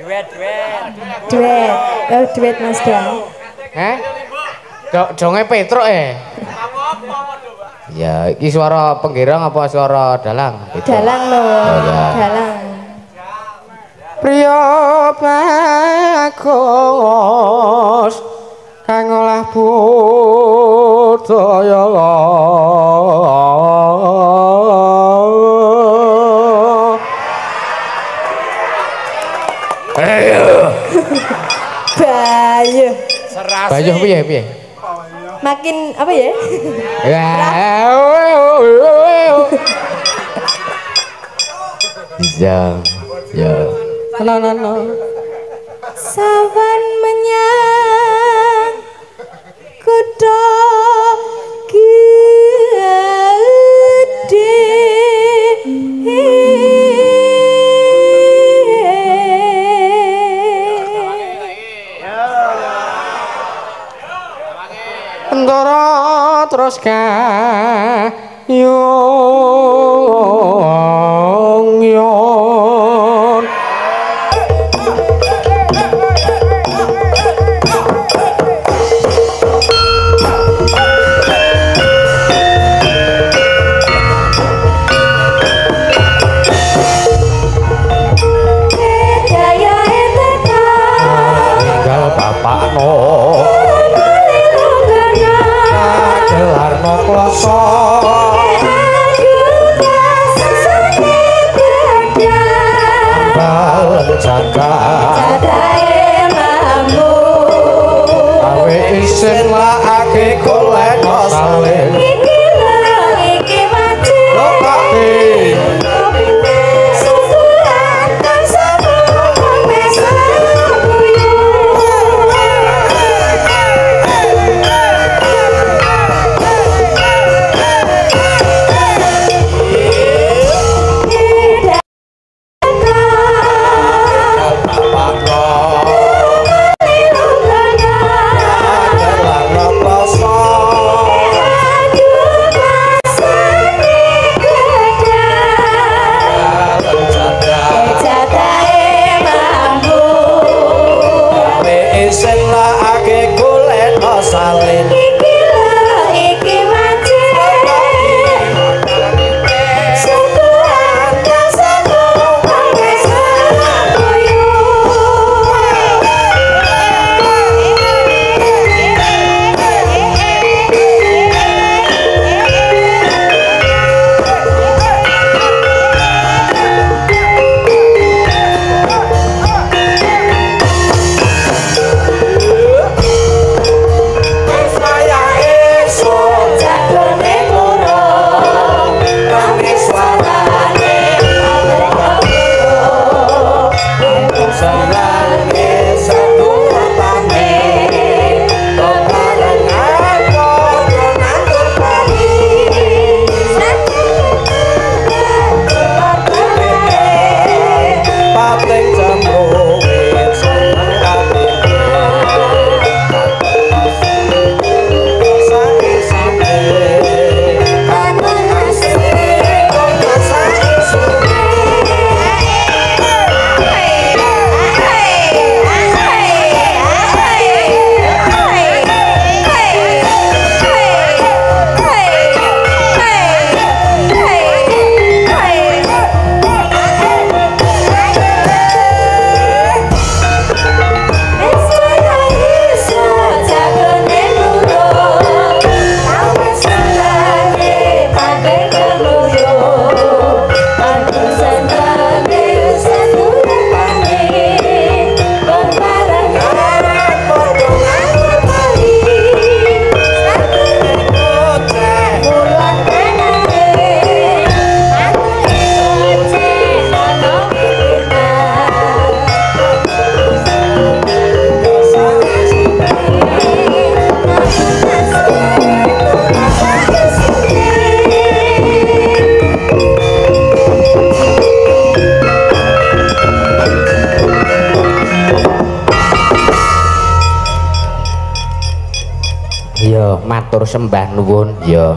Duet. Duet. Oh, duet Mas Dang. Heh? Donge Petruk e. Ya, iki suara penggirong apa suara dalang? Dalang lho. Dalang. Priya bagus kang olah budaya. Ayo. Bayu. Bayu piye piye? Makin apa ya? Ya. Ya. No no no. Sawan menyang kutha gedhe. Ndara terus kayung yon. Tinggal bapakno gelarno kloso balen jaga awe isin lakake golek salin iki iki wajib lokake. Matur sembah nuwun ya.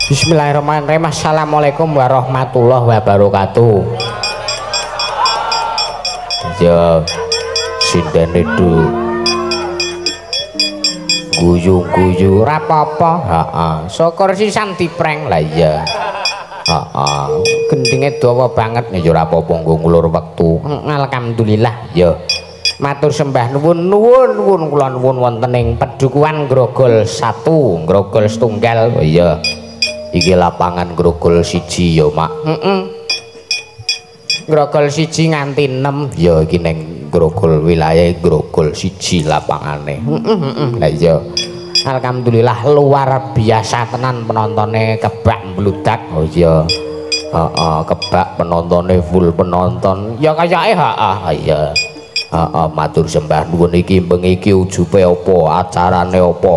Bismillahirrahmanirrahim. Assalamualaikum warahmatullahi wabarakatuh. iya. Sindene du guyu-guyu ora apa-apa. Heeh. Syukur sisan dipreng. Lah iya. Heeh. Gendinge dawa banget ya ora apa-apa nggo ngulur wektu. Alhamdulillah ya. Matur sembah nuwun nuwun nuwun kula nuwun wonten ing Pedukuhan Grogol 1, Grogol setunggal. Oh iya. Iki lapangan Grogol 1 ya, Mak. Heeh. Grogol 1 nganti 6 ya iki ning Grogol wilayah Grogol 1 lapangane. Heeh heeh. Lah iya. Alhamdulillah luar biasa tenan penontone kebak mbludak. Oh iya. Heeh, kebak penontone full penonton. Ya kayake heeh. Iya. Heeh, matur sembah nuwun iki bengi iki ujube apa, acarane apa?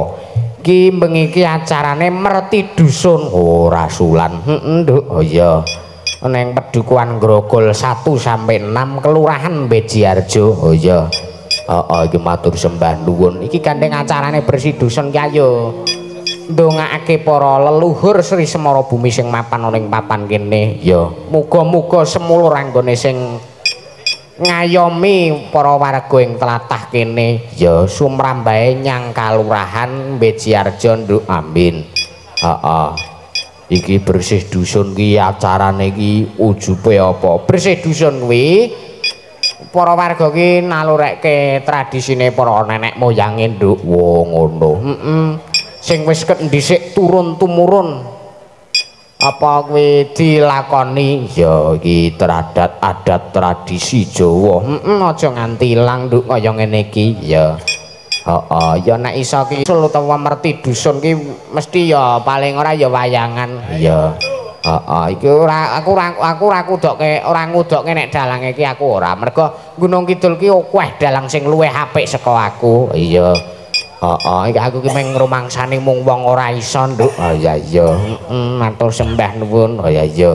Iki bengi iki acarane merti dusun. Oh, rasulan. Heeh, Nduk. Oh iya. Neng Pedukuhan Grogol 1 sampai 6 Kelurahan Bejiharjo. Oh iya. Heeh, iki matur sembah nuwun. Iki gandeng acarane bersih dusun ki ayo ndongakake para leluhur Sri Semara Bumi sing mapan ana ing papan kene. Ya, muga-muga semulur anggone sing ngayomi para warga ing tlatah kene. Ya, sumrambahe nyang Kalurahan Bejiharjo, Nduk. Amin. Heeh. Iki bersih dusun ki acarane iki ujube apa? Bersih dusun kuwi para warga ki nalurekke tradisine para nenek moyange, Nduk. Wo ngono. Heeh. Sing wis dhisik turun tumurun apa kuwi dilakoni ya iki teradat adat tradisi Jawa. Heeh, aja nganti ilang, Nduk, kaya ngene iki ya. Heeh, ya nek iso ki usul utawa merti dusun ki mesti ya paling ora ya wayangan. Ya. Heeh, iki ora aku ora kudokke, ora ngudokke nek dalange iki aku ora. Mergo Gunung Kidul ki akeh dalang sing luwih apik saka aku. Iya. Heeh, iki aku ki mung ngrumangsani mung wong ora iso, Nduk. Oh iya iya. Heeh, matur sembah nuwun. Oh iya iya.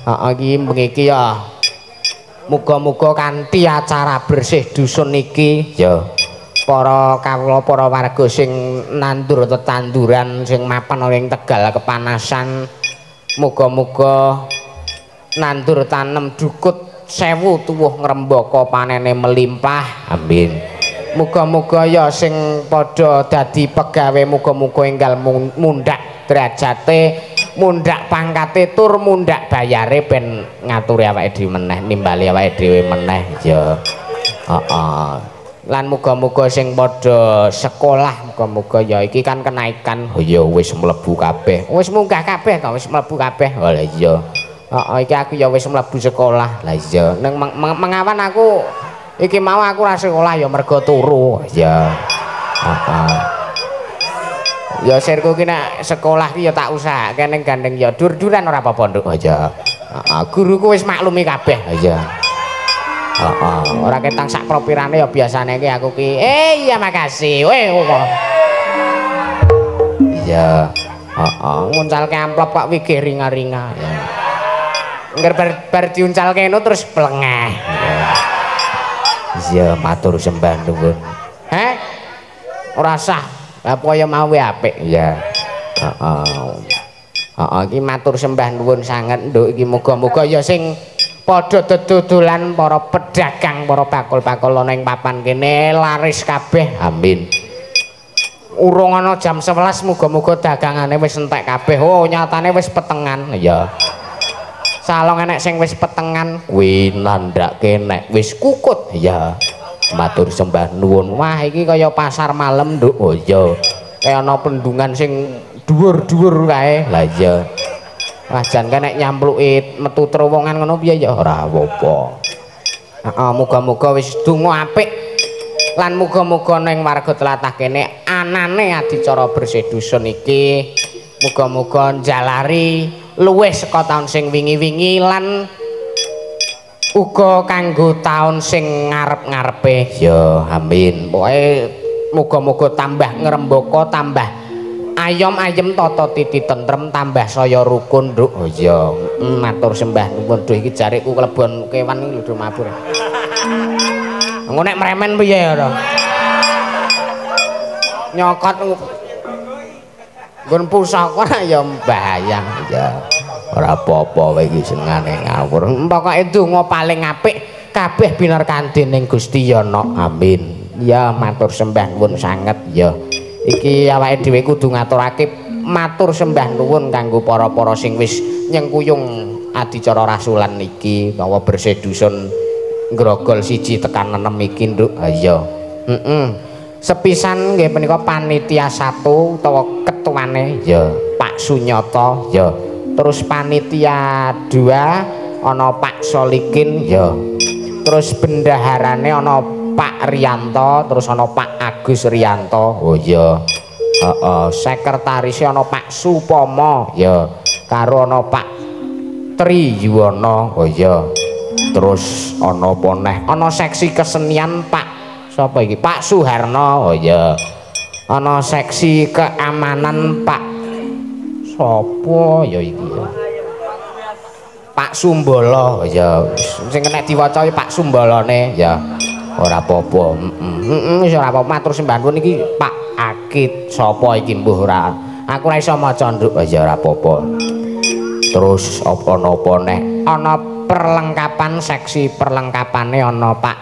Heeh, iki bengi iki ya muga-muga kanthi acara bersih dusun iki ya para kawula para warga sing nandur tetanduran sing mapan ana ing Tegal kepanasan muga-muga nandur tanem dukut 1000 tuwuh ngrembaka panene melimpah. Amin. Muga-muga ya sing padha dadi pegawe muga-muga enggal mundhak derajate, mundhak pangkate tur mundhak bayare ben ngaturi awake dhewe meneh, nimbali awake dhewe meneh ya. Heeh. Lan muga-muga sing padha sekolah muga-muga ya iki kan kenaikan. Oh ya wis mlebu kabeh. Wis munggah kabeh to, wis mlebu kabeh. Oh lah iya. Heeh, iki aku ya wis mlebu sekolah. Lah iya, ning mengawan aku iki mau aku ora sekolah ya mergo turu. Ya. Heeh. Ya sirku ki nek sekolah ki ya tak usahake ning gandeng ya dur-duran ora apa-apa, Nduk. Oh iya. Heeh, guruku wis maklumi kabeh. Iya. Heeh, ora ketang sak propirane ya biasane ki aku ki. Iya makasih. Weh kok. Iya. Heeh, nguncalke amplop kok wigih ringa-ringa. Ya. Engger bar diuncalke ngono terus plengeh. Iya, matur sembah nuwun. Heh? Ora sah. Lah kaya mau apik. Iya. Heeh. Heeh, iki matur sembah nuwun sanget, Nduk. Iki muga-muga ya sing padha dedodolan para pedagang, para bakul-bakul ana ing papan kene laris kabeh. Amin. Urung ana jam 11 muga-muga dagangane wis entek kabeh. Oh, nyatane wis petengan. Ya. Salong enek sing wis petengan kuwi nandhake nek wis kukut. Ya. Matur sembah nuwun. Wah, iki kaya pasar malam, Nduk. Oh iya. Kaya ana pendungan sing dhuwur-dhuwur kae. Lah iya. Wah, jan nek nyampluki metu terowongan ngono piye ya ora apa-apa. Heeh, muga-muga wis donga apik lan muga-muga ning warga tlatah kene anane adicara bersih dusun iki muga-muga njalari luwih saka taun sing wingi-wingi lan uga kanggo taun sing ngarep-ngarepe. Ya, amin. Pokoke muga-muga tambah ngrembaka, tambah ayom ayem tata titi tentrem tambah saya rukun, Nduk. Oh iya, matur sembah nuwun. Duh iki jarikku klebon kewan iki lho mabur. Engko nek mremen piye ya to? Nyokot nggon pusaka ya bahaya ya. Ora apa-apa kowe iki senengane ngawur. Pokoke donga paling apik Kabeh binerkan dening Gusti Yono. Amin. Ya matur sembah nuwun sanget ya. Iki awake dhewe kudu ngaturake matur sembah nuwun kanggo para-para sing wis nyengkuyung adicara rasulan iki utawa bersih dusun Grogol 1 tekan 6 iki, Nduk. Ha iya. Heeh. Sepisan nggih punika panitia 1 utawa ketuane ya Pak Sunyoto ya. Terus panitia 2 ana Pak Solikin ya. Terus bendaharane ana Pak Rianto, terus ana Pak Agus Rianto. Oh iya. Heeh, sekretarise ana Pak Supomo ya, karo ana Pak Tri Yuwono. Oh iya. Terus ana apa neh? Ana seksi kesenian Pak sapa iki? Pak Suharno. Oh iya. Ana seksi keamanan Pak sapa ya iki ya? Pak Sumbolo ya, sing kena diwaca Pak Sumbolone ya. Ora apa-apa. Heeh, wis ora apa-apa. Matur sembah nuwun iki Pak Akit sapa iki mbuh ora. Aku ora iso maca, Nduk. Ya ora apa-apa. Terus apa napa neh? Ana perlengkapan seksi perlengkapane ana Pak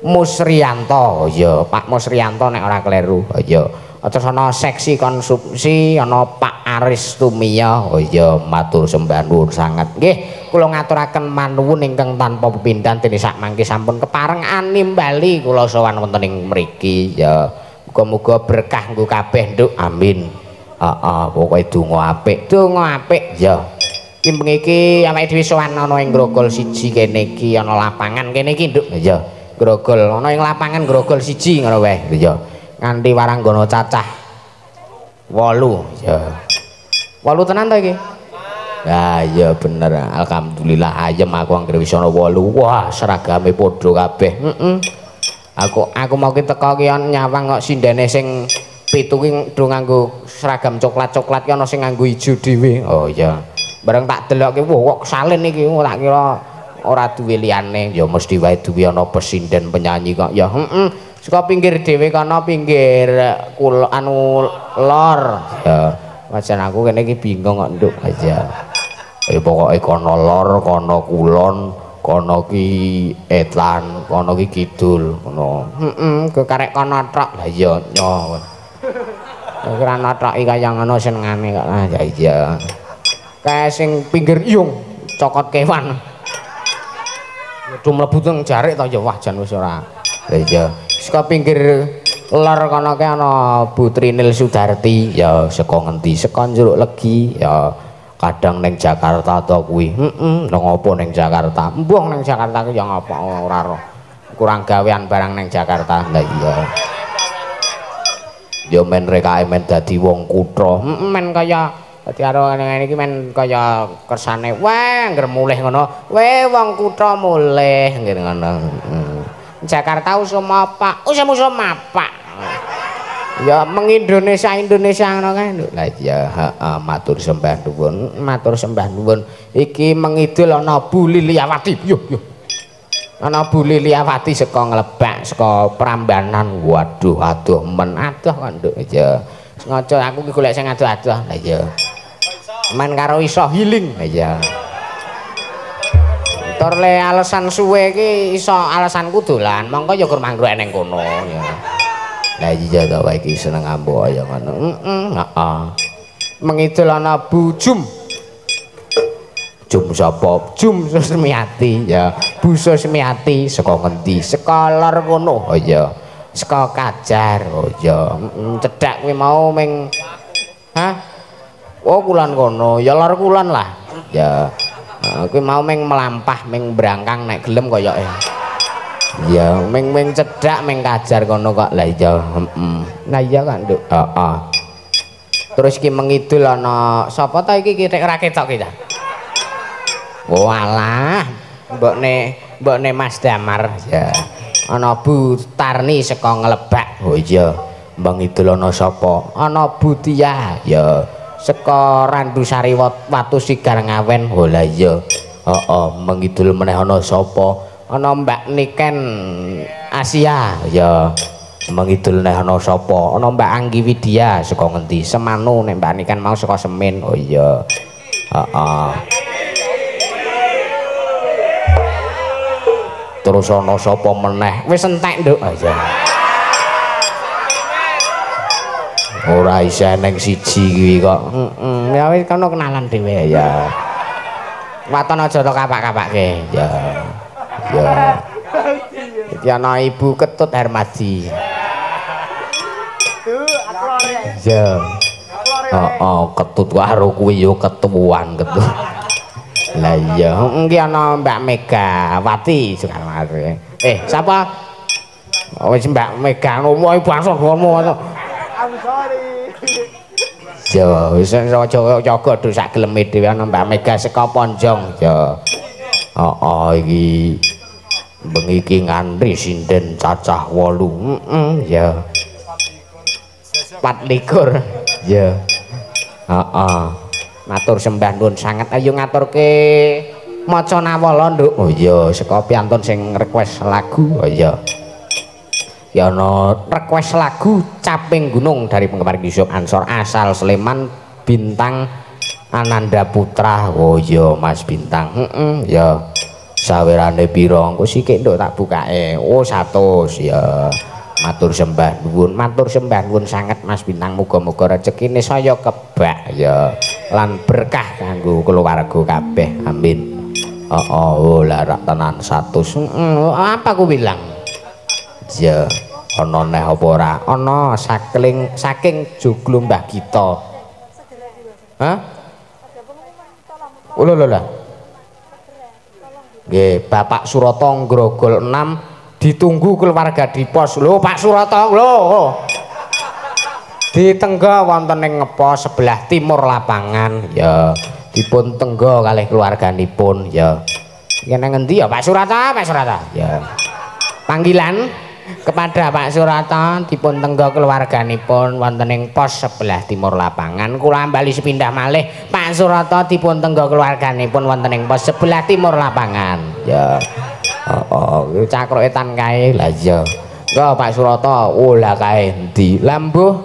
Musrianto. Ya, Pak Musrianto nek ora kleru. Ya. Terus ana seksi konsumsi ana Pak Aris Tumiya. Oh iya, matur sembah nuwun sanget. Nggih, kula ngaturaken manuwun ingkang tanpa pepindhan dene sak mangke sampun kepareng animbali kula sowan wonten ing mriki. Ya, muga-muga berkah nggo kabeh, Nduk. Amin. Heeh, pokoke donga apik. Donga apik ya. Iki bengi iki awake dhewe sowan ana ing Grogol 1 kene iki ana lapangan kene iki, Nduk. Ya, Grogol ana ing lapangan Grogol 1 ngono wae. Ya. Nganti waranggana cacah 8 ya. 8 tenan to iki? Ya iya bener. Alhamdulillah ayem aku anggere wis ana 8. Wah, seragame padha kabeh. Heeh. Aku mau ki teko ki nyawang kok sindene sing 7 ki do nganggo seragam coklat-coklat ki ana sing nganggo ijo dhewe. Oh iya. Bareng tak delok ki wah kok salin iki tak kira ora duwe liyane. Ya mesti wae duwe ana pesinden penyanyi kok. Ya heeh. Saka pinggir dhewe kana pinggir kula anu lor ya. Wajan aku kene iki bingung kok, Nduk. Ya. Ya pokoke kono lor, kono kulon, kono ki etan, kono ki kidul, ngono. Heeh, kekarek kono tok. Lah iya nyo. Ora ana tok iki kaya ngono senengane kok. Ah ya iya. Kae sing pinggir iyung cokot kewan. Do mlebu teng jarik to ya wah jan wis ora. Lah iya. Saka pinggir lor kono kae ana Bu Trinil Sudarti ya saka ngendi? Saka Jeruk Legi ya. Kadang ning Jakarta to kuwi. Heeh, nang apa ning Jakarta? Mbuh ning Jakarta ku ya ngapa ora roh. Kurang gawean barang ning Jakarta. Lah iya. Ya men rekake men dadi wong kutha. Heeh, men kaya dadi karo ngene iki men kaya kersane weh ngger mulih ngono. Weh wong kutha mulih ngene ngono. Jakarta usum apa? Usum-usum apa? Ya mengindonesia Indonesia ngono kae. Lah iya, heeh, matur sembah nuwun, matur sembah nuwun. Iki mengidul ana Bu Liliawati. Yo yo. Ana Bu Liliawati saka Nglebak, saka Prambanan. Waduh, aduh men adoh kok, Nduk. Ya. Sengaja aku ki golek sing adoh-adoh. Lah iya. Men karo iso healing. Lah iya. Tur le alasan suwe iki iso alasanku dolan, mongko ya kur manggrek ning kono ya. Lah iya to wae iki seneng ambo kaya ngono. Heeh, heeh. Mengidul ana Bu Jum. Jum sapa? Jum Susmiati ya. Bu Susmiati saka ngendi? Saka lor kono. Oh iya. Saka Kajar. Oh iya. Cedhak kuwi mau ming hah? Oh kulon kono. Ya lor kulon lah. Ya. Kuwi mau ming melampah ming brangkang nek gelem koyoke. Ya, ming cedhak ming Kajar kono kok. Lah iya, heeh. Lah iya kok, Nduk. Heeh. Terus ki mengidul ana sapa ta iki ki ora ketok ki ta? Walah, mbokne Mas Damar. Ya. Ana Bu Tarni saka Nglebak. Oh iya, mengidul ana sapa? Ana Bu Tia. Ya. Saka Randusari Watu Sigar Ngawen. Oh lah iya. Heeh, mengidul meneh ana sapa? Ana Mbak Niken Asia. Ya. Mengidul neh ana sapa? Ana Mbak Anggi Widya saka ngendi? Semanu nek Mbak Niken mau saka Semin. Oh iya. Heeh. Terus ana sapa meneh? Wis entek, Nduk. Iya. Ora isih eneng siji kuwi kok. Heeh. Ya wis kono kenalan dhewe ya. Waton aja tok kapak-kapake. Ya. Ya. Iki ana Ibu Ketut Hermadi. Ya. Heeh, Ketut karo kuwi ya ketuwan Ketut. Lah iya, iki ana Mbak Megawati Soekarno. Sapa? Wis Mbak Mega ngono bangsa ngono. I'm sorry. Ya, wis aja jaga do sak geleme dhewe ana Mbak Mega saka Ponjong. Ya. Heeh, iki bengi iki ngantri sinden cacah 8. Heeh, ya. 24. Ya. Heeh. Matur sembah nuwun sanget. Ayo ngaturke maca nawala, Nduk. Oh iya, saka piantun sing request lagu. Oh iya. Ya ana request lagu Caping Gunung dari penggemar Yusuf Ansor asal Sleman, Bintang Ananda Putra. Oh iya, Mas Bintang. Heeh, ya. Sawerane pira? Engko sikik, Nduk, tak bukake. Oh, 100 ya. Matur sembah nuwun, matur sembah nuwun sanget Mas Bintang, muga-muga rezekine saya kebak ya lan berkah kanggo keluarga kabeh. Amin. Heeh, oh lah rak tenan 100. Heeh, apa ku bilang? Ya, ana neh apa ora? Ana saking saking Joglo Mbah Gita. Hah? Oh lho lho. Nggih, Bapak Surata Grogol 6 ditunggu keluarga di pos. Lho Pak Surata, lho. Ditengga wonten ing ngepos sebelah timur lapangan. Ya, dipun tengga kalih keluarganipun ya. Iki nang ngendi ya Pak Surata, Pak Surata? Ya. Panggilan kepada Pak Surata dipun tengga keluarganipun wonten ing pos sebelah timur lapangan. Kula ambali sepindah malih Pak Surata dipun tengga keluarganipun wonten ing pos sebelah timur lapangan. Ya. Oh, cakruke tan kae. Lah iya. Engko Pak Surata, oh lah kae endi? Lah mbuh.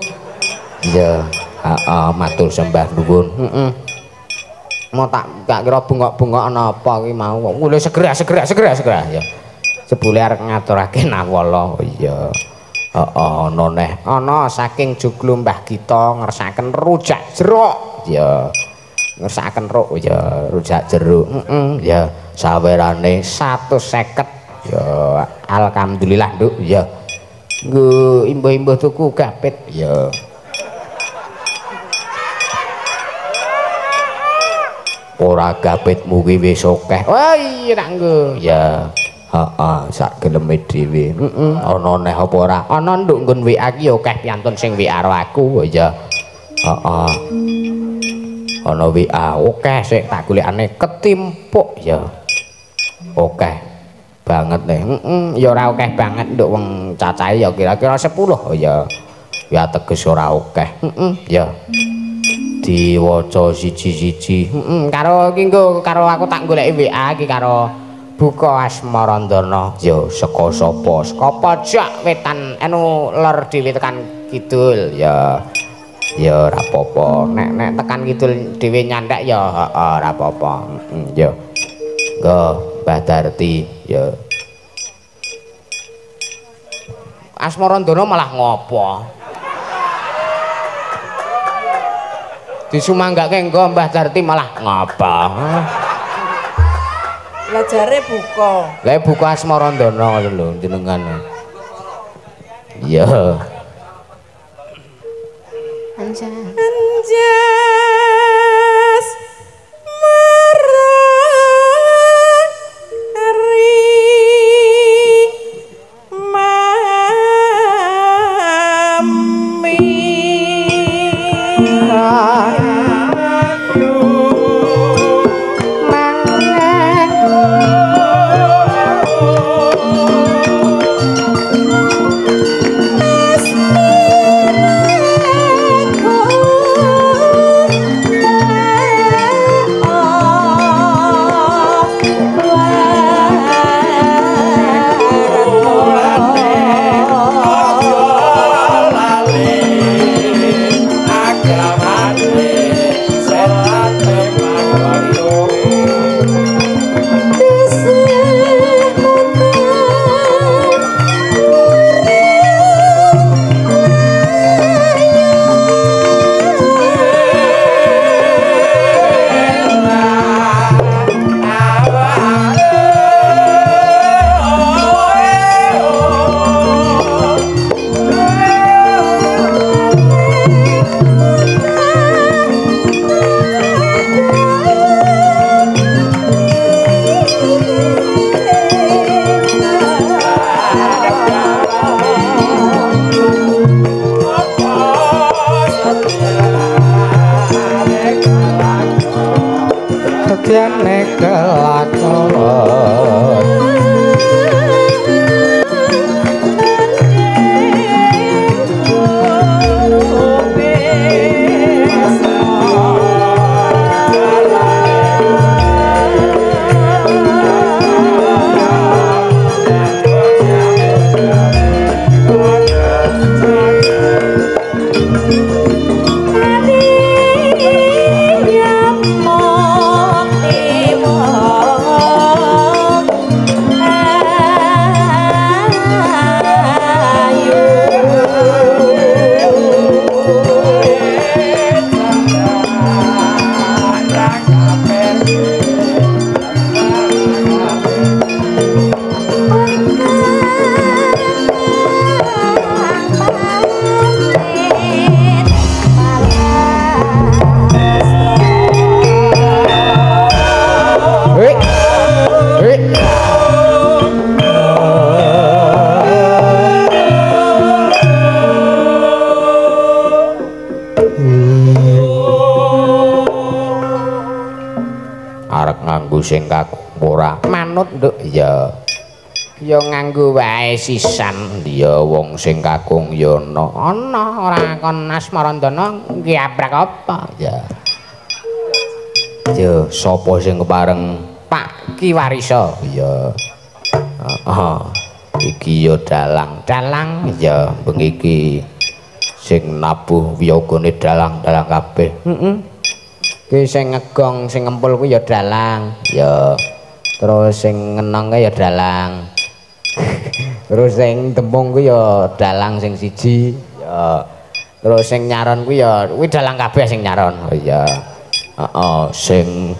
Iya. Heeh, matur sembah nuwun. Heeh. Mau tak kira bengok-bengok ana apa kuwi mau. Lho segera segera segera segera ya. Jebule arep ngaturake nawala. Oh iya. Heeh, ana neh. Ana saking Joglo Mbah Gita ngersakaken rujak jeruk. Ya. Ngersakaken ruk ya, rujak jeruk. Heeh, ya. Sawerane 150. Ya, alhamdulillah, Nduk. Ya. Nggo imbuh-imbuh tuku gapit. Ya. Ora gapitmu ki wis akeh. Wah, iya tak nggo. Ya. Heeh, sak geleme dhewe. Heeh, ana neh apa ora? Ana nduk nggon WA ki ya akeh piantun sing WA karo aku. Ya. Heeh. Ana WA akeh sik tak golekane ketimpuk ya. Akeh banget nih. Heeh, ya ora akeh banget nduk wong cacahe ya kira-kira 10 ya. Ya teges ora akeh. Heeh, ya. Diwaca siji-siji. Heeh, karo iki nggo karo aku tak goleki WA iki karo Buka Asmarandana. Ya saka sapa? Saka pojok wetan anu lor dhewe tekan kidul ya. Ya ora apa-apa. Nek nek tekan kidul dhewe nyandak ya heeh ora apa-apa. Heeh ya. Nggo Mbah Darti ya. Asmarandana malah ngopo? Disumanggake nggo Mbah Darti malah ngopo? Lah jare buka. Lah buka Asmarandana ngono lho jenengan. Iya. Anjas. Anjas marang ri mami. Mas sing kakung ora. Manut, Nduk. Ya. Ya nganggo wae sisan. Ya wong sing kakung ya ana. Ana ora kon Asmarandana ngiabrak apa? Ya. Ya sapa sing kepareng? Pak Ki Warisa. Ya. Heeh. Iki ya dalang. Dalang ya bengi iki sing nabuh wiyogane dalang-dalang kabeh. Heeh. Ki sing ngegong, sing ngempul kuwi ya dalang. Ya. Terus sing ngenong kae ya dalang. Terus sing tembung kuwi ya dalang sing siji. Ya. Terus sing nyaron kuwi ya kuwi dalang kabeh sing nyaron. Oh iya. Heeh, sing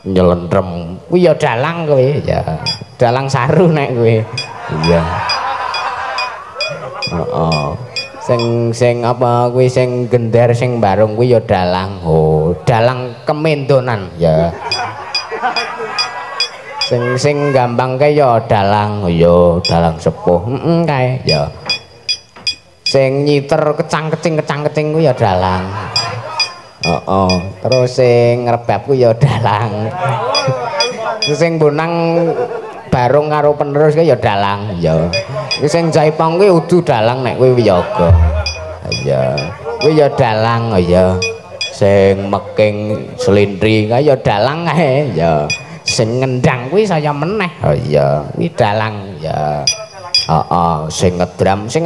nyelentrem kuwi ya dalang kuwi ya. Dalang saru nek kuwi. Iya. Heeh. Sing sing apa kuwi sing gender sing barung kuwi ya dalang. Oh, dalang kemendonan ya. Sing sing gampang kae ya dalang. Oh ya, dalang sepuh. Heeh kae ya. Sing nyiter kecang-kecing kuwi ya dalang. Heeh. Terus sing ngrebab kuwi ya dalang. Sing bonang barung karo penerus kuwi ya dalang. Ya. Sing jaipong kuwi udu dalang nek kuwi wiyaga. Iya. Kuwi ya dalang. Oh ya. Sing meking slindri kae ya dalang kae. Ya. Sing ngendang kuwi saya meneh. Oh iya, kuwi dalang. Ya. Heeh, sing ngedram, sing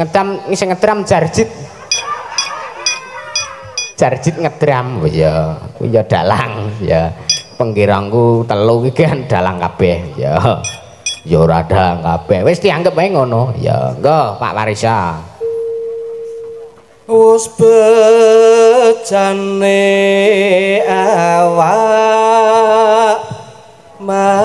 ngedram Jarjit. Jarjit ngedram. Oh iya, kuwi ya dalang. Ya. Penggirangku telu iki kan dalang kabeh. Ya. Ya ora dalang kabeh. Wis dianggep wae ngono. Ya, engko Pak Warisa. Wis bejane awak mami.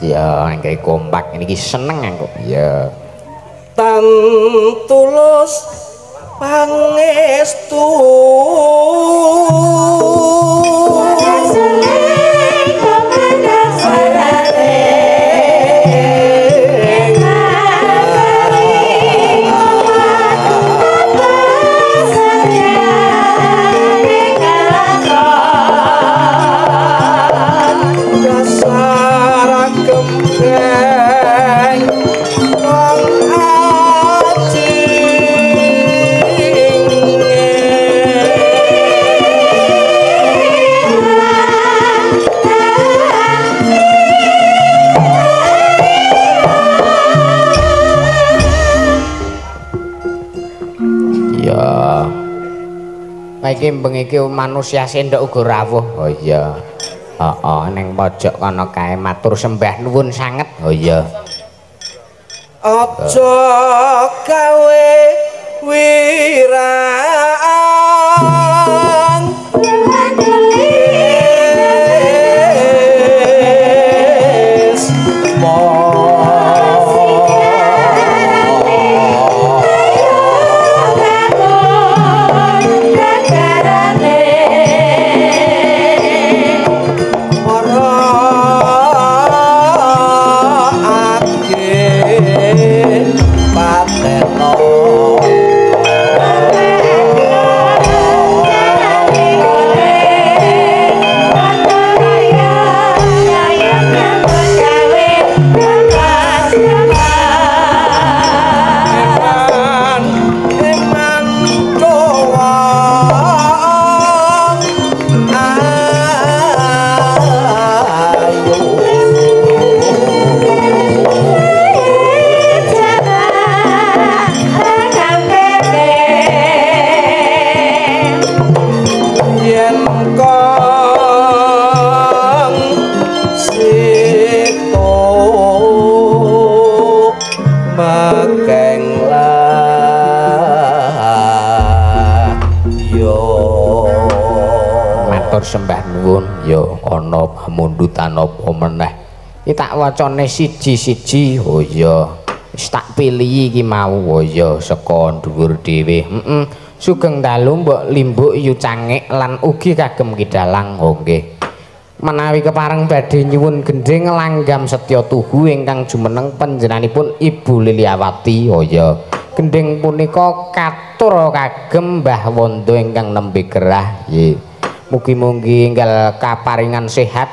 Ya, engke kompak niki seneng aku. Ya. Tan tulus pangestu. Iki bengi iki manusia sendok uga rawuh. Oh iya. Heeh, ning pojok kono kae matur sembah nuwun sanget. Oh iya. Aja gawe wirang. Sembah nuwun ya ana pamundutan apa meneh iki tak wacane siji-siji. Oh iya, wis tak pilih iki mau. Oh iya, saka dhuwur dhewe. Heeh. Sugeng dalu Mbok Limbuk Yu Cangik lan ugi kagem Ki Dalang. Oh nggih. Menawi kepareng badhe nyuwun gendhing langgam setya tuhu ingkang jumeneng panjenenganipun Ibu Liliawati. Oh iya. Gendhing punika katur kagem Mbah Wondo ingkang nembe gerah. Nggih. Mugi-mugi enggal kaparingan sehat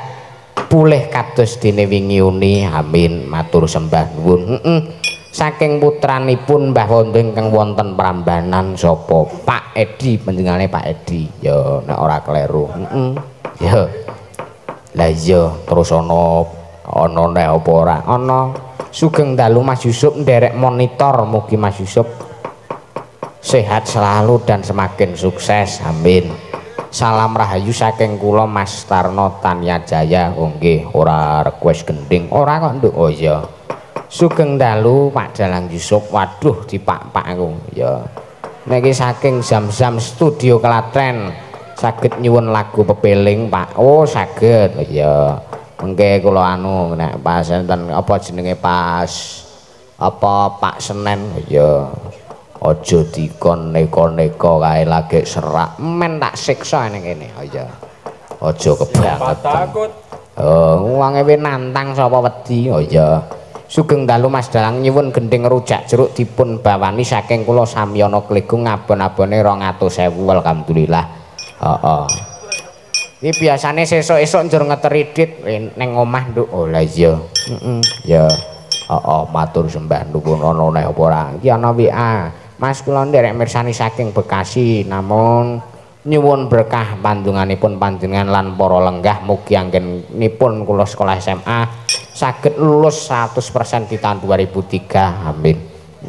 pulih kados dene wingi uni. Amin. Matur sembah nuwun. Heeh. Saking putranipun Mbah Wondo ingkang wonten Prambanan sapa? Pak Edi, panjenengane Pak Edi. Ya nek ora kleru. Heeh. Ya. Lah iya, terus ana ana neh apa ora? Ana. Sugeng dalu Mas Yusuf nderek monitor, mugi Mas Yusuf sehat selalu dan semakin sukses. Amin. Salam rahayu saking kula Mas Tarno Tanya Jaya. Oh nggih, ora request gending. Ora kok, Nduk. Oh iya. Sugeng dalu Pak Dalang Yusuf. Waduh dipak-pak aku. Ya. Niki saking Zam-Zam Studio Klaten. Saged nyuwun lagu pepeling Pak. Oh saged. Iya. Mengke kula anu nek pas enten apa jenenge pas apa Pak Senen. Iya. Aja dikon neka-neka kae lagi serak men tak siksa ning kene. Oh iya. Aja kebangetan. Oh, wonge nantang sapa wedi. Oh iya. Sugeng dalu Mas Dalang nyuwun gendhing rujak jeruk dipun bawani saking kula Samyono Klegung ngabon-abone 200.000. Alhamdulillah. Heeh. Iki biasane sesuk-esuk njur ngeteri dit ning omah, Nduk. Oh lah iya. Heeh. Ya. Heeh, matur sembah nuwun. Ana neh apa ora? Iki ana WA. Mas kula nderek mirsani saking Bekasi, namun nyuwun berkah pandunganipun panjenengan lan para lenggah mugi anggenipun kula sekolah SMA saged lulus 100% di tahun 2003. Amin.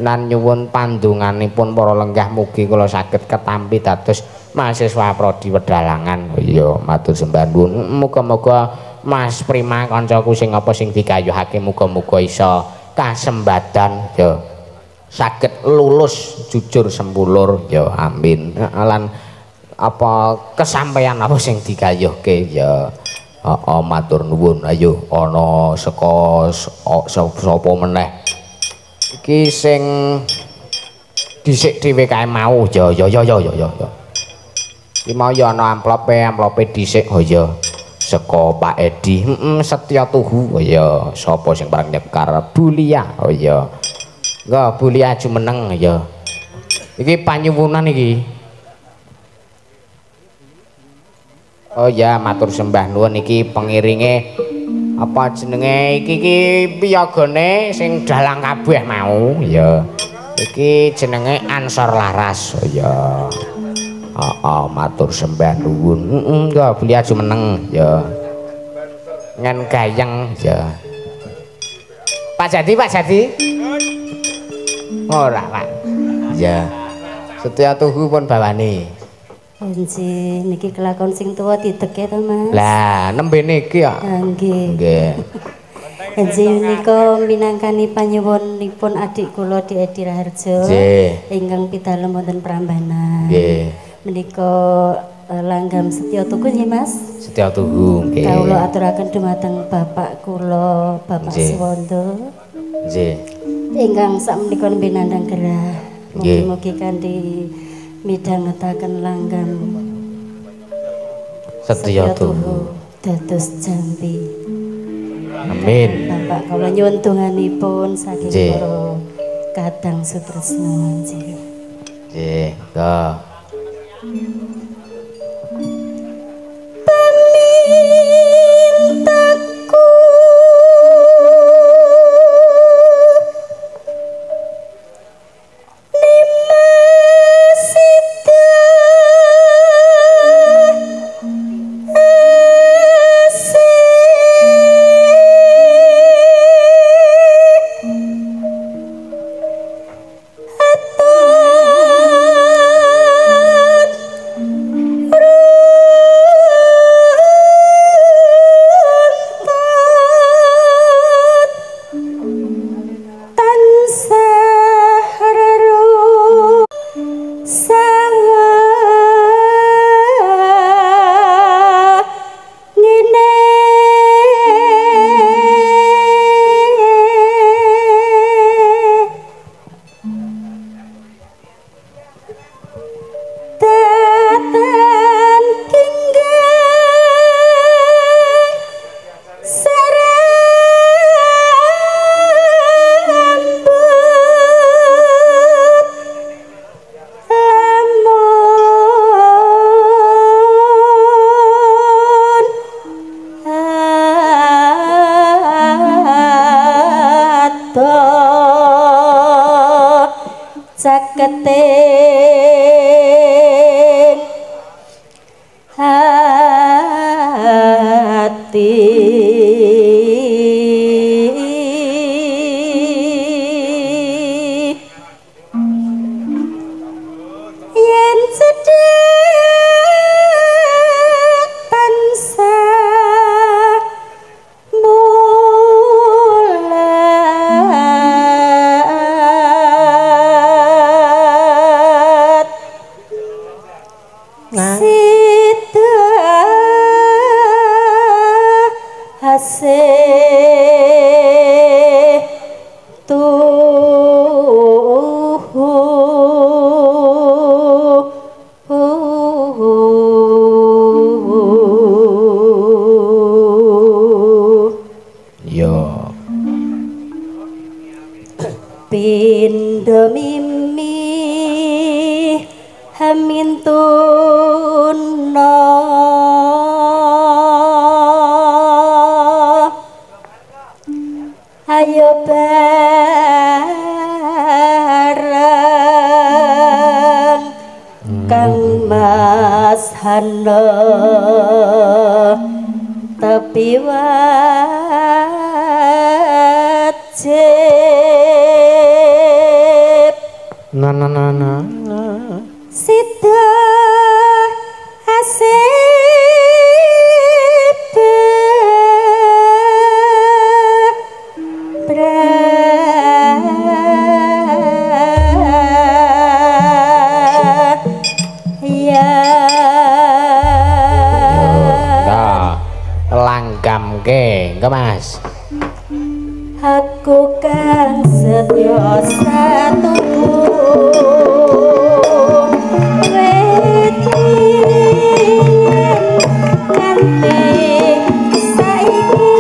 Lan nyuwun pandunganipun para lenggah mugi kula saged ketampi dados mahasiswa prodi wedalangan. Oh iya, matur sembah nuwun. Muga-muga Mas Prima kancaku sing apa sing digayuhake muga-muga iso kasembadan ya saged lulus jujur sempulur ya. Amin. Lan apa kesampaian apa sing digayuhke ya. Heeh, matur nuwun. Ayo ana saka sapa meneh iki sing dhisik dhewe kae mau. Ya ya ya ya ya ya. Iki mau ya ana amplope, amplope dhisik. Oh iya. Saka Pak Edi. Heeh, Setya Tuhu. Oh iya, sapa sing parang nyekar? Bulia. Oh iya. Engko Bulia jumeneng ya. Iki panyuwunan iki. Oh ya, matur sembah nuwun iki pengiringe apa jenenge iki iki piyagane sing dalang kabeh mau ya. Iki jenenge Ansor Laras. Oh ya. Heeh, matur sembah nuwun. Heeh, engko Bulia jumeneng ya. Ngen gayeng ya. Pak Jadi, Pak Jadi. Ora, Pak. Ya. Setya Tuhu pun bawane. Nggih, niki kelakon sing tuwa dideke to, Mas. Lah, nembe niki ya. Nggih. Nggih. Nggih menika minangkani panyuwunipun adik kula Dik Edi Raharjo. Nggih. Ingkang pidalem wonten Prambanan. Nggih. Menika langgam Setya Tuhu nggih, Mas. Setya Tuhu nggih. Kawula aturaken dumateng bapak kula, Bapak Suwondo. Nggih. Ingkang sakmenika nembe nandhang gerah. Mugi-mugi kanthi midhangetaken langgam Setya Tuhu dados jampi. Amin. Bapak kula nyuwun donganipun saking para kadang sutresna. Nggih. Nggih, ta. Pamintaku caketing hati. Yen cedhak tansah mulat, sida asih tuhu. Yo. Pindho mimi hamintuna, ayo bareng Kang Mas Hana tepi wajib. Na na na na na. Sida asih Nah, langgamke, engko Mas. Aku kang setya satuhu wit nganti saiki,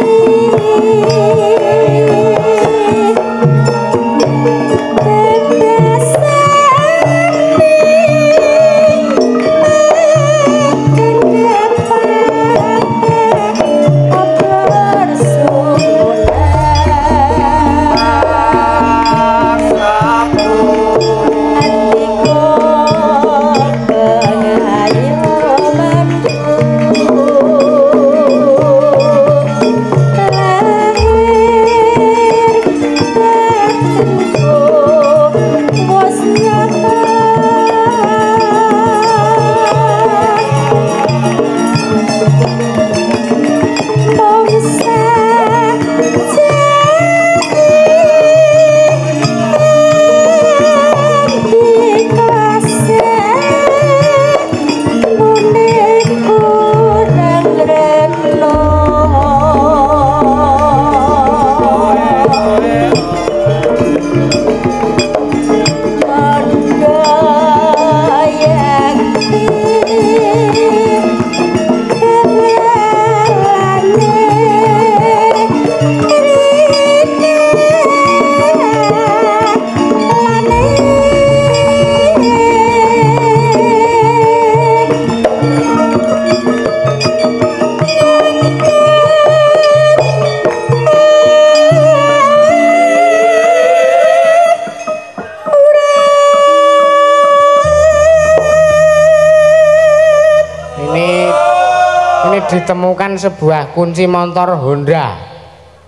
Ditemukan sebuah kunci motor Honda.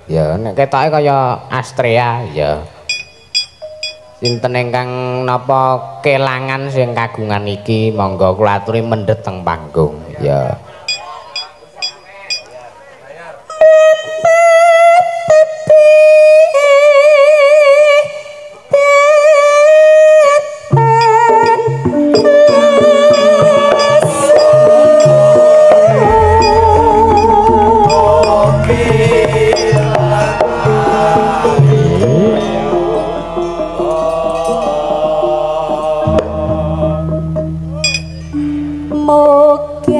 Ya, nek ketoke kaya Astrea ya. Sinten ingkang napa kelangan sing kagungan iki monggo kula aturi mendhet teng panggung ya. Mugi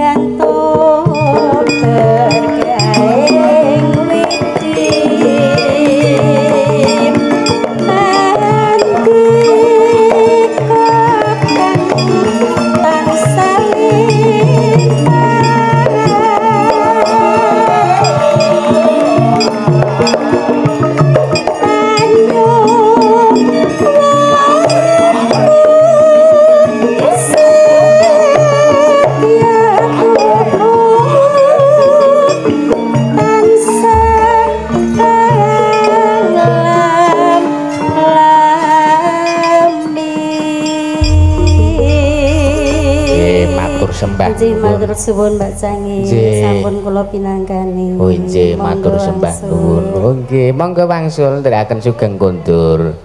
sembah. Nggih, matur suwun Mbak Cangi. Sampun kula pinangkani. Oh nggih, matur sembah nuwun. Oh nggih, monggo wangsul ndherekaken sugeng kondur.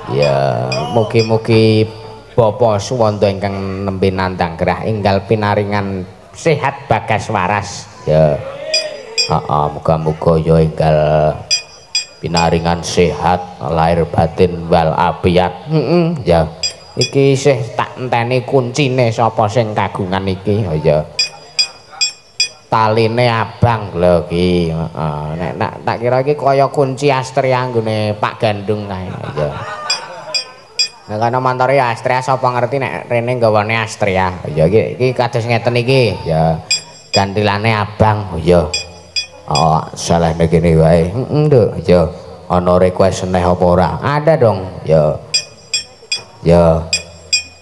Ya, mugi-mugi Bapak Suwanda ingkang nembe nandhang gerah enggal pinaringan sehat bagas waras. Ya. Heeh, muga-muga ya enggal pinaringan sehat lahir batin wal afiat. Heeh, ya. Iki isih tak enteni kuncine sapa sing kagungan iki. Oh ya. Taline abang lho iki. Heeh, nek tak kira iki kaya kunci Astrea nggone Pak Gandung kae. Ya. Nek ana montore Astrea sapa ngerti nek rene nggawane Astrea. Ya iki iki kados ngeten iki. Ya. Gantilane abang. Oh ya. Oh, salahne kene wae. Heeh, Nduk. Ya. Ana request neh apa ora? Ada dong. Ya. Ya.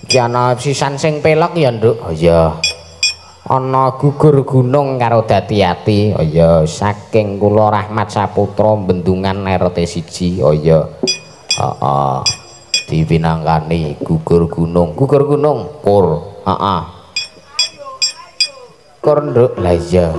Iki ana sisan sing pelok ya, Nduk. Oh ya. Ana gugur gunung karo dadi ati. Oh ya, saking kula Rahmat Saputra Bendungan RT 1. Oh ya. Heeh. Dipinangkani gugur gunung. Gugur gunung kur. Heeh. Kur, Nduk. Lah iya.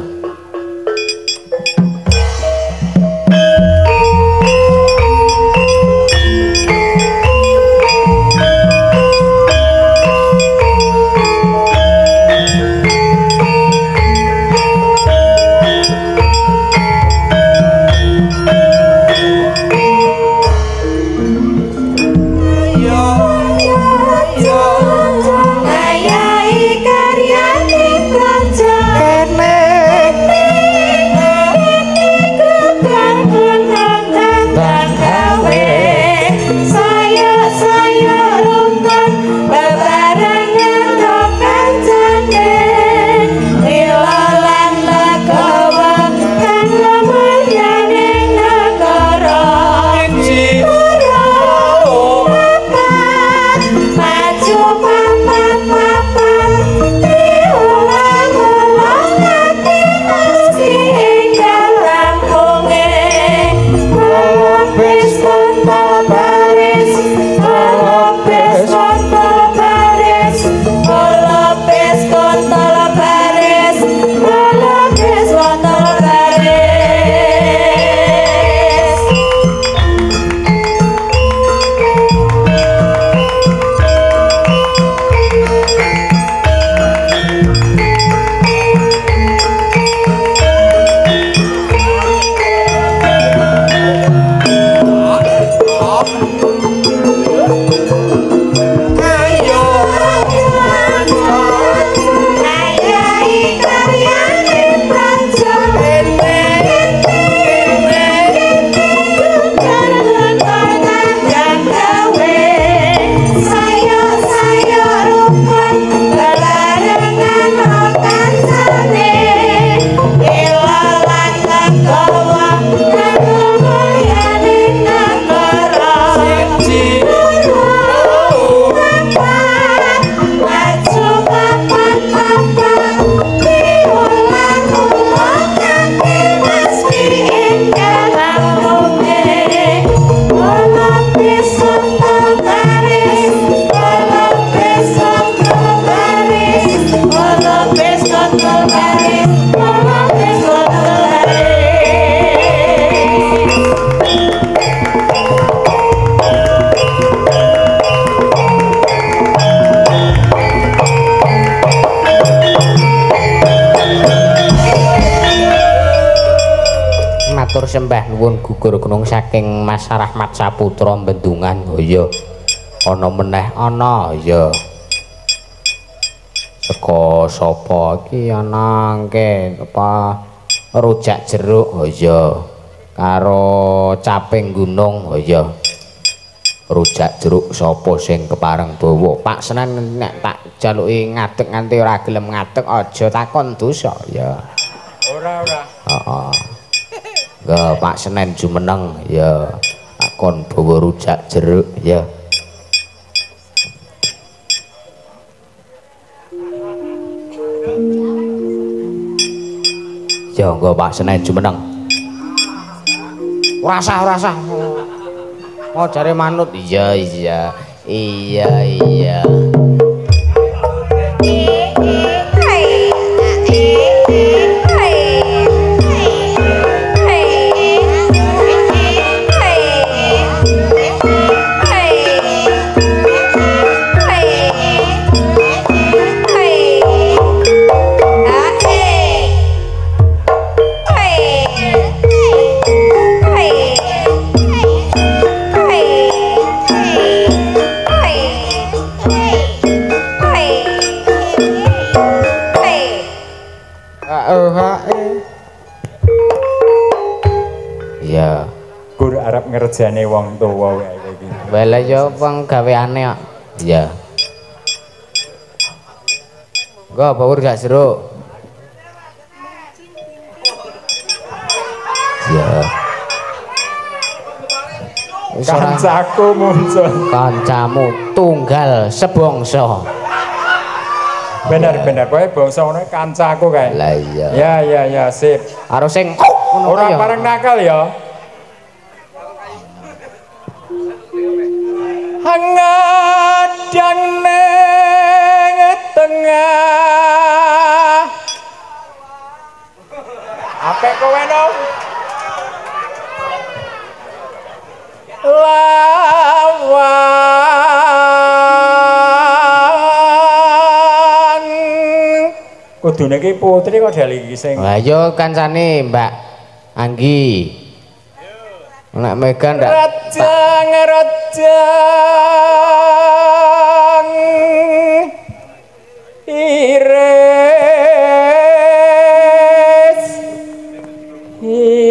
Sembah nuwun gugur gunung saking Mas Rahmat Saputra Bendungan. Oh iya. Ana meneh ana ya. Saka sapa iki ana engke apa rujak jeruk. Oh iya. Karo caping gunung. Oh iya. Rujak jeruk sapa sing kepareng bawa? Pak Senen nek tak jaluki ngadeg nganti ora gelem ngadeg aja takon dosa ya. Ora ora. Heeh. Ya Pak Senen jumeneng ya takon bawa rujak jeruk ya. Ya engko Pak Senen jumeneng. Ora sah ora sah. Oh jare manut. Iya iya. Iya iya. Kerjane wong tuwa wae iki. Lah ya wong gaweane kok. Iya. Nggo bawur gak jeruk. Iya. Kancaku muncul. Kancamu tunggal sebangsa. Bener-bener kowe bangsa ngono kancaku kae. Lah iya. Ya ya ya sip. Karo sing ora pareng nakal ya. Hangadang neng tengah. Apik kowe no? Lawan kudune iki putri kok dali iki sing. Lah iya kancane Mbak Anggi. Nek Mega ndak rajang rajang iris iris.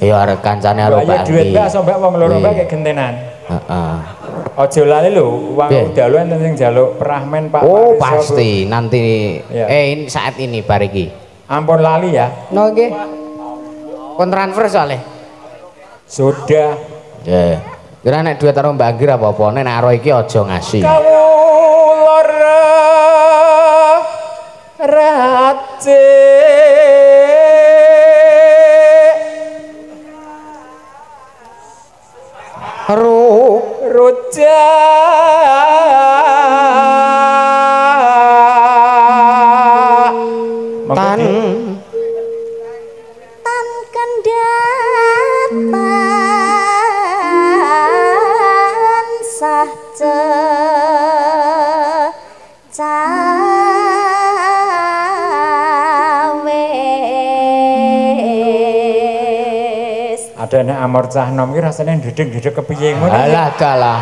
Ya arek kancane karo Mbak Anggi. Duit mbak sampe wong loro mbak kayak gentenan. Heeh. Aja lali lho, wong dalu enten sing njaluk prahmen Pak. Oh, pasti nanti ya. Ini saat ini bar iki. Ampun lali ya. No nggih. Kon transfer soalnya. Sudah. Nggih. Kira nek duit karo Mbak Anggi ra apa-apa, nek karo iki aja ngasih. Kawula racik rujak tan tan kendatan sah cawis. Ada nek amor cah nom iki rasane ndedeg-ndedeg kepiye ngono. Alah dalah.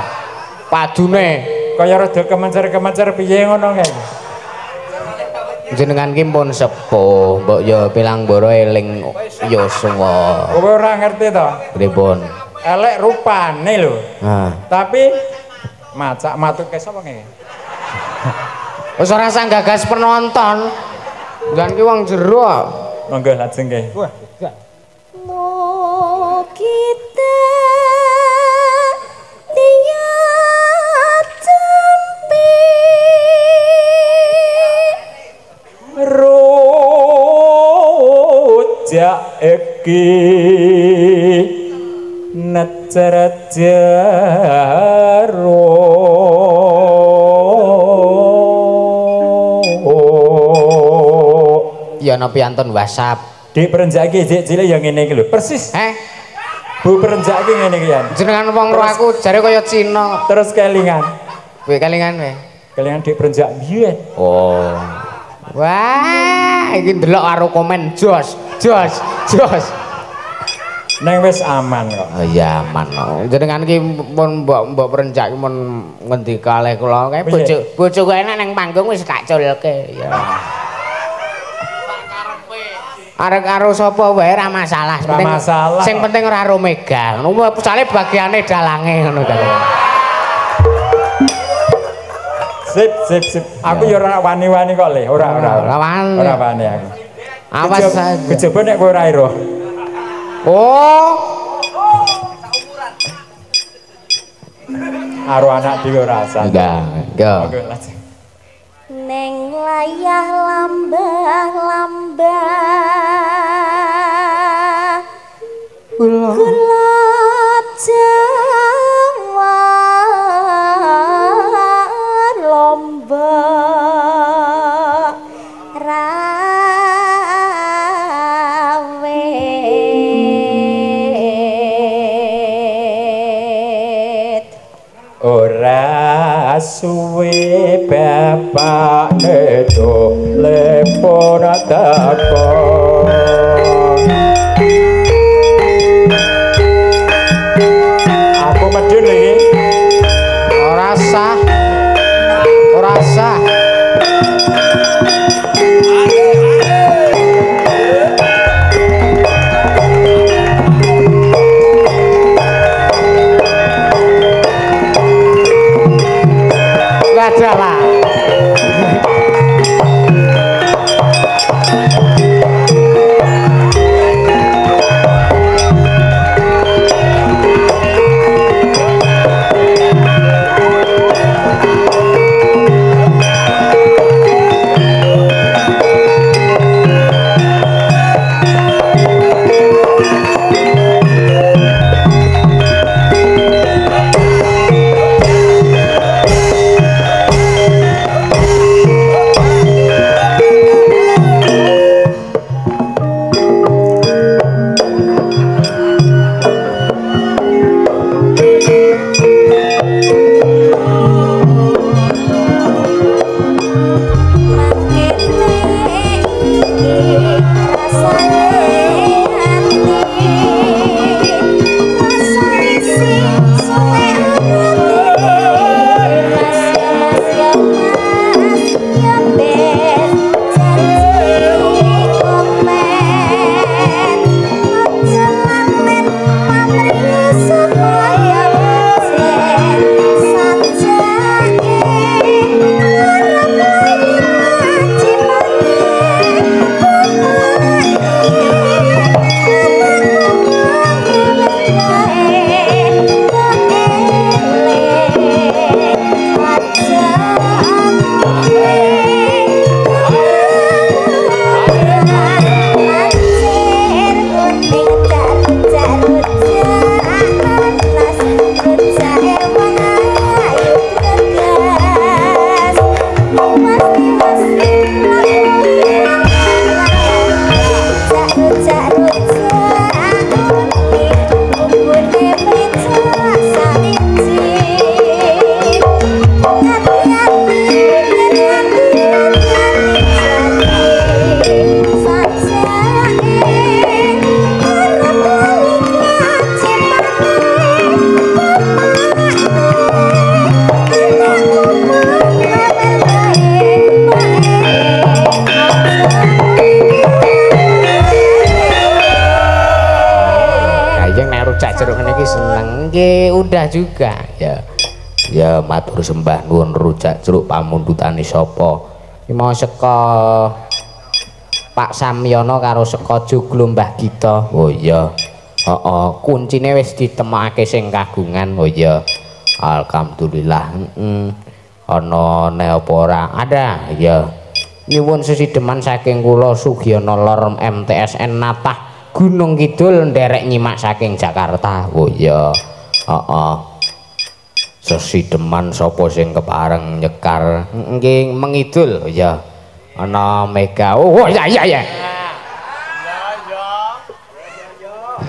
Padune kaya rada kemencer-kemencer piye ngono kae. Jenengan ki pun sepuh, mbok ya pilang mboro eling yuswa. Kowe ora ngerti to? Pripun? Elek rupane lho. Heeh. Tapi macak matuke sapa ngene? Wis ora usah gagas penonton. Jenengan ki wong jero kok. Monggo lajeng nggih. Wah, kita tiap cempi rujak iki necer jero. Ya ana piantun WhatsApp. Dik perenjak iki jek cilik ya ngene iki lho. Persis. Heh. Bu perenjak iki ngene iki ya. Jenengan wong ro aku jare kaya Cina. Terus kelingan. Kowe kelingan kowe. Kelingan dik perenjak biyen. Oh. Wah, iki ndelok karo komen jos, jos, jos. Neng wis aman kok. Oh iya aman kok. Jenengan iki pun mbok perenjak iki mun ngendika kalih kula kae bojo bojoku enak nang panggung wis tak culke ya. Arek karo sapa wae ora masalah. Ora masalah. Sing penting ora karo Mega. Ngono soalé bagiane dalange ngono kae. Sip sip sip. Aku ya ora wani-wani kok le. Ora ora. Ora wani. Ora wani aku. Awas saja. Kejaba nek kowe ora ero. Oh. Karo anak dhewe ora asal. Enggak, enggak. Neng layah lambah lambah gula Jawa lombok rawit ora suwe bapak neto lepon teko. Aku medun iki. Ora sah. Ora sah. jeruk ngene iki seneng. Nggih, udah juga. Ya. Ya matur sembah nuwun rujak jeruk pamundhutane sapa? Iki mau saka Pak Samyono karo saka Joglo Mbah Gita. Oh iya. Heeh, kuncine wis ditemokake sing kagungan. Oh iya. Alhamdulillah. Heeh. Ana ne apa ora? Ada. Iya. Nyuwun sesideman saking kula Sugiono Lor MTSN Natah Gunung Kidul nderek nyimak saking Jakarta. Oh iya. Heeh. Sesideman sapa sing kepareng nyekar? Nggih mengidul. Oh iya. Ana Mega. Oh iya iya iya.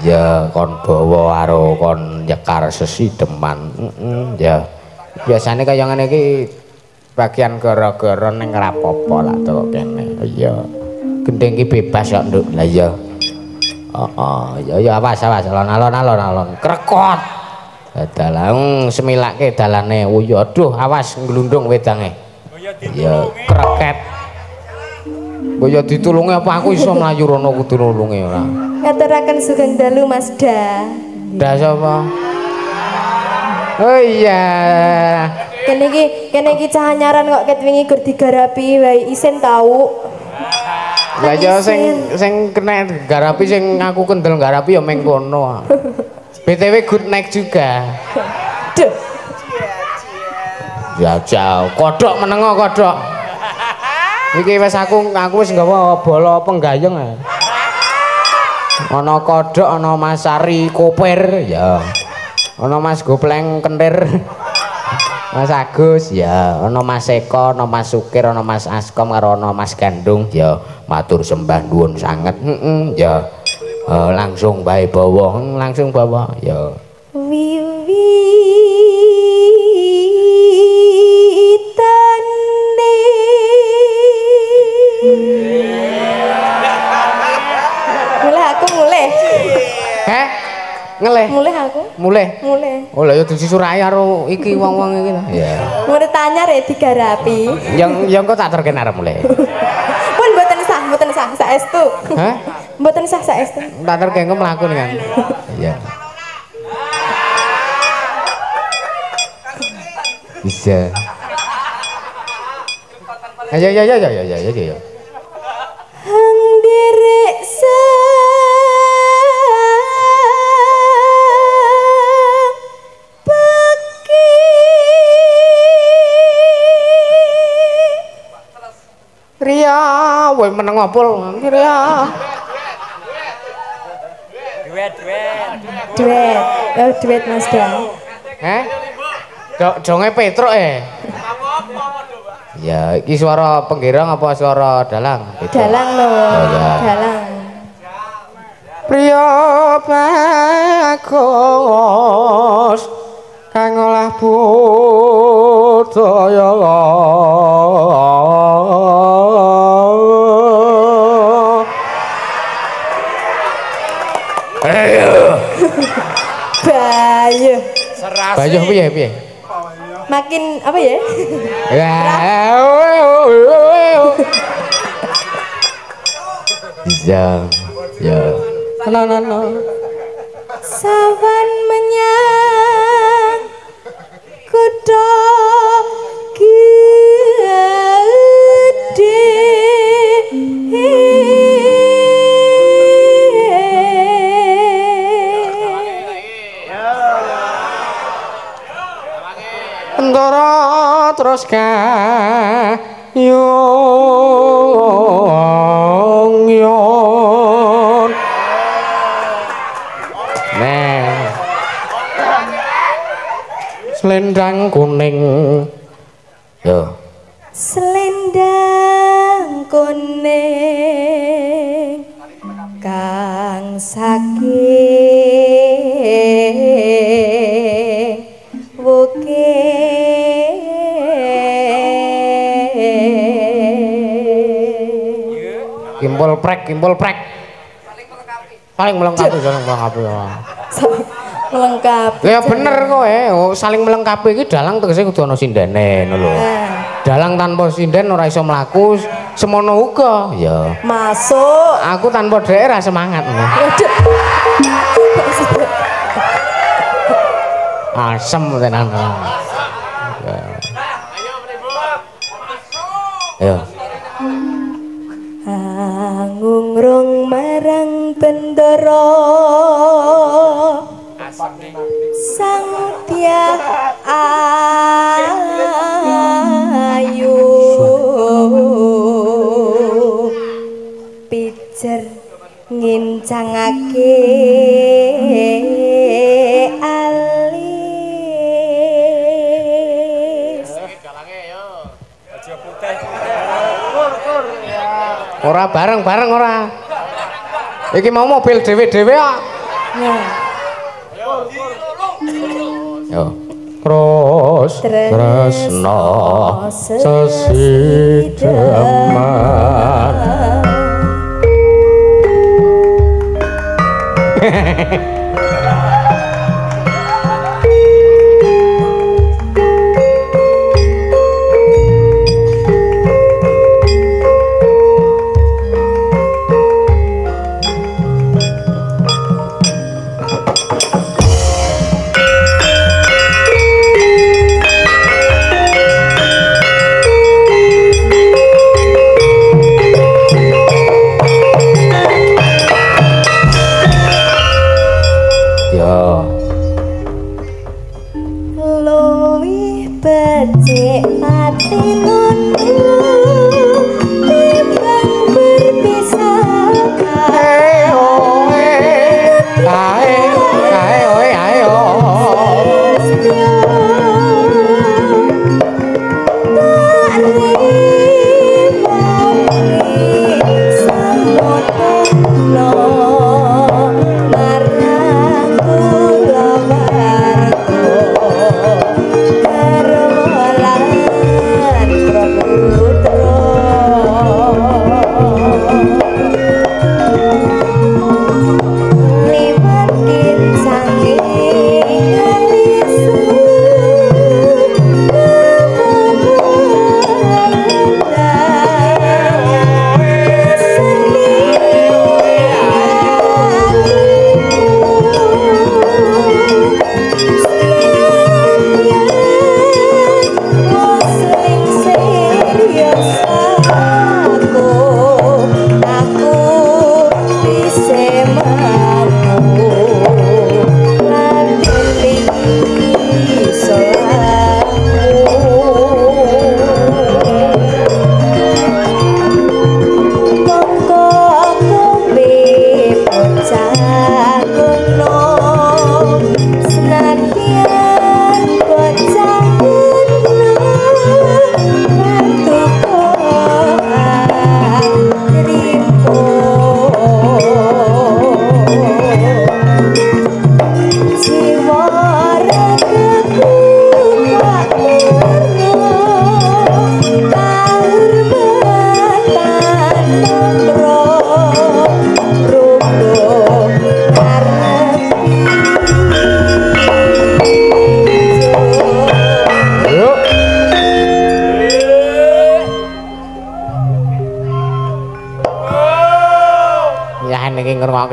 Ya kon bawa karo kon nyekar sesideman. Heeh ya. Biasane kaya ngene iki bagian gara-gara ning ora apa-apa lah to kene. Iya. Gendeng iki bebas kok, Nduk. Lah iya. Heeh, ya ya awas awas alon-alon alon-alon. Krekot. Dalah semilake dalane. Oh iya, aduh awas nglundung wedange. Ya kreket. Mbok ya ditulungi apa aku iso mlayu rono kudu nulungi ora. Ngaturaken sugeng dalu Mas Da. Da sapa? Oh iya. Kene iki cah anyaran kok ket wingi gur digarapi wae isin tau. Lah ya sing kena garapi sing aku kendel garapi ya meng kono. BTW good night juga. Duh. Ya jauh, kodhok menengo kodhok. Iki wis aku wis nggawa bola penggayeng. Ana kodhok, ana Mas Sari Kopir ya. Ana Mas Gopleng Kentir. Mas Agus ya, ana Mas Eko, ana Mas Sukir, ana Mas Askom karo ana Mas Gandung ya. Matur sembah nuwun sanget. Heeh ya. Langsung bae bawa, langsung bawa ya. Wiwitane mulih aku mulih. Heh? Ngelih. Mulih aku. Mulih. Mulih. Oh lah ya disurai karo iki wong-wong iki ta. Iya. Murid tanya rek digarapi. Yang yang kok tak terkena arep mulih. Pun mboten sah saestu. Hah? Mboten sah saestu. Tak terkena engko mlaku kan. Iya. Bisa. Ayo ayo ayo ayo ayo ayo. Hang derek Ria, woi meneng ngopol, Ria. Duet, duet. Duet, oh duet Mas Dang. Heh? Jonge Petruk eh. Ya, iki suara penggerong apa suara dalang? Dalang lho. Oh, dalang. Priya bagus kang olah budaya. Bayu. Bayu piye piye? Makin apa ya? Bisa. Ya. No no no. Sawan menyang kutha gedhe. Ndara terus kayong yon. Nah. Selendang kuning. Yo. Selendang kuning kang saking wukir. Kimpul prek, kimpul prek. Saling melengkapi. Saling melengkapi. Melengkapi. Ya bener kowe, oh, saling melengkapi iki dalang tegese kudu ana sindene ngono lho. Dalang tanpa sinden ora iso mlaku, semono uga. Ya. Masuk. Aku tanpa dhek ra semangat. Asem tenan. Ayo. Angungrung marang bendara sang dyah ayu pijer ngincangake alis. Ora bareng-bareng ora. Iki mau mobil dhewe-dhewe kok. Yo. Terus tresno sesideman.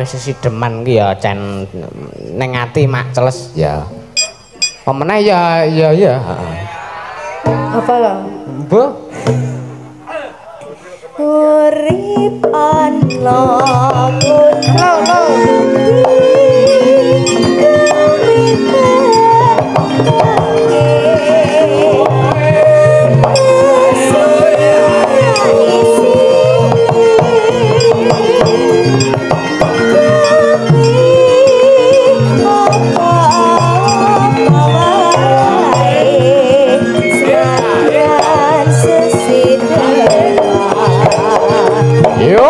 Sesideman ki ya cen ning ati mak celes ya. Pemeneh ya ya ya. Apa lho? Mbah. Urip ana lho. Yo.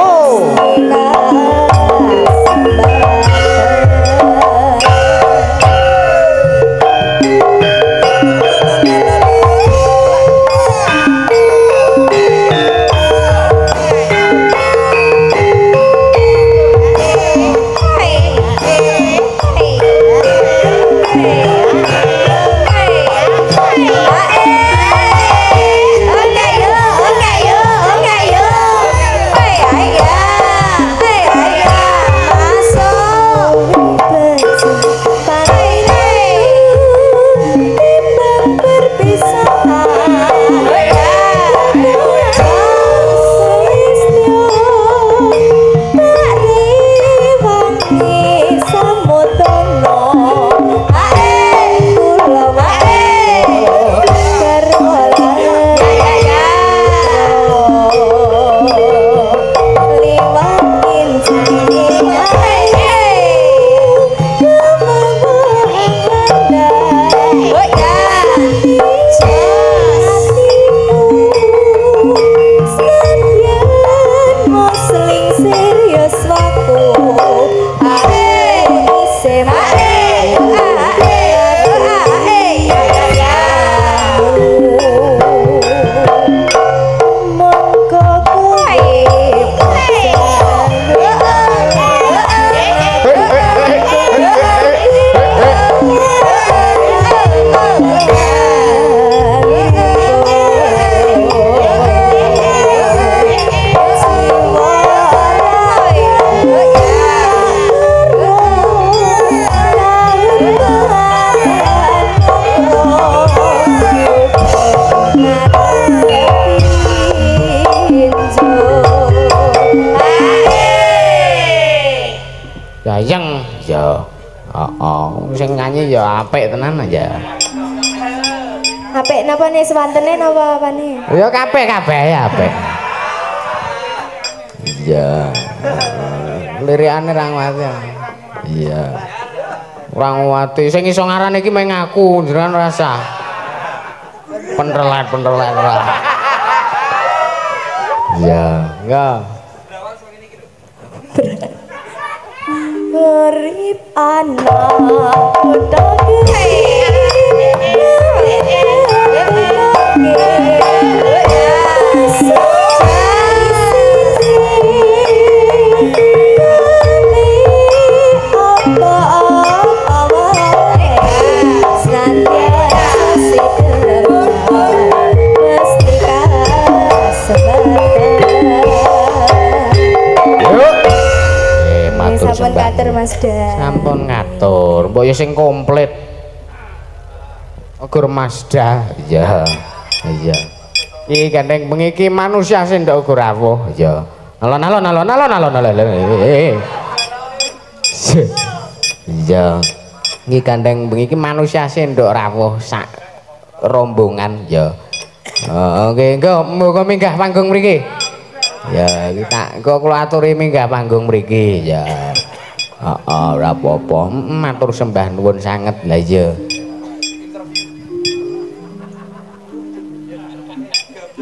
Gayeng ya. Heeh, sing nyanyi ya apik tenan ya. Apik napa nih swantene napa apane? Ya kabeh-kabeh apik. Iya. Lirikane ra nguwati. Iya. Ora nguwati sing iso ngarani iki mung aku, jenengan ora usah. Penrelet-penrelet ora. Iya, enggak. Urip ana kutha gede. Sampun ngatur Mas Da. Sampun ngatur. Mbok ya sing komplit. Ukur Mazda. Iya. Iya. Iki gandeng bengi iki manusia sing ndok ukur rawuh. Iya. Alon-alon alon alon alon alon. Iya. Iki gandeng bengi iki manusia sing ndok rawuh sak rombongan ya. Oke, engko muga minggah panggung mriki. Ya, iki tak engko kula aturi minggah panggung mriki ya. Heeh, ora apa-apa. Matur sembah nuwun sanget. Lah iya.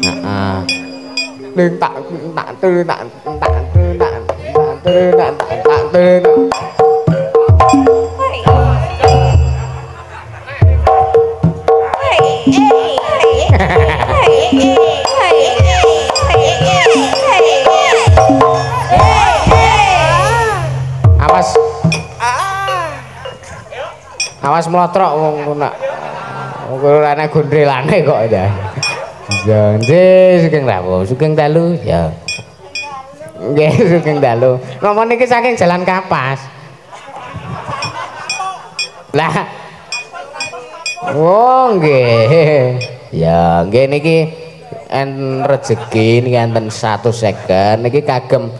Heeh. Ling tak tak tu tak tak tu tak tak tu tak tak tu. Awas. Awas mlotrok wong nak ora ana gondrelane kok ya. Ya, nggih sugeng rawuh, sugeng dalu ya. Nggih sugeng dalu. Napa niki saking Jalan Kapas. Lah. Oh nggih. Ya, nggih niki enten rejeki niki enten 150 niki kagem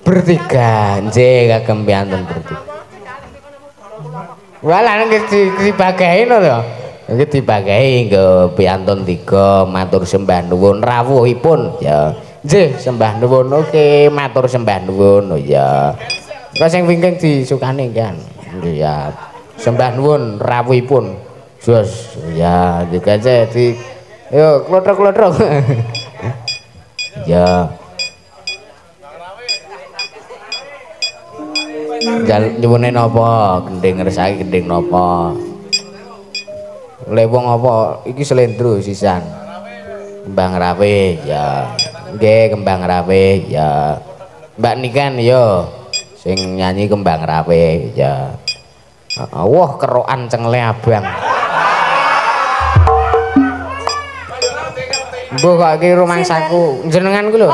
bertiga, nggih kagem piantun bertiga. Walah niki dibagahi lho. Niki dibagahi nggo piantun tiga matur sembah nuwun rawuhipun ya. Nggih sembah nuwun oke matur sembah nuwun oh ya. Kok sing wingking disukani kan. Nggih ya. Sembah nuwun rawuhipun. Jos ya digaje di yo klothok-klothok. Ya. Jal nyuwune napa? Gendhing ngersake gendhing napa? Le wong apa iki slendro sisan. Kembang rawe ya. Nggih kembang rawe ya. Mbak Niken yo sing nyanyi kembang rawe ya. Wah kerokan cengle abang. Mbok kok iki rumangsaku jenengan ku lho.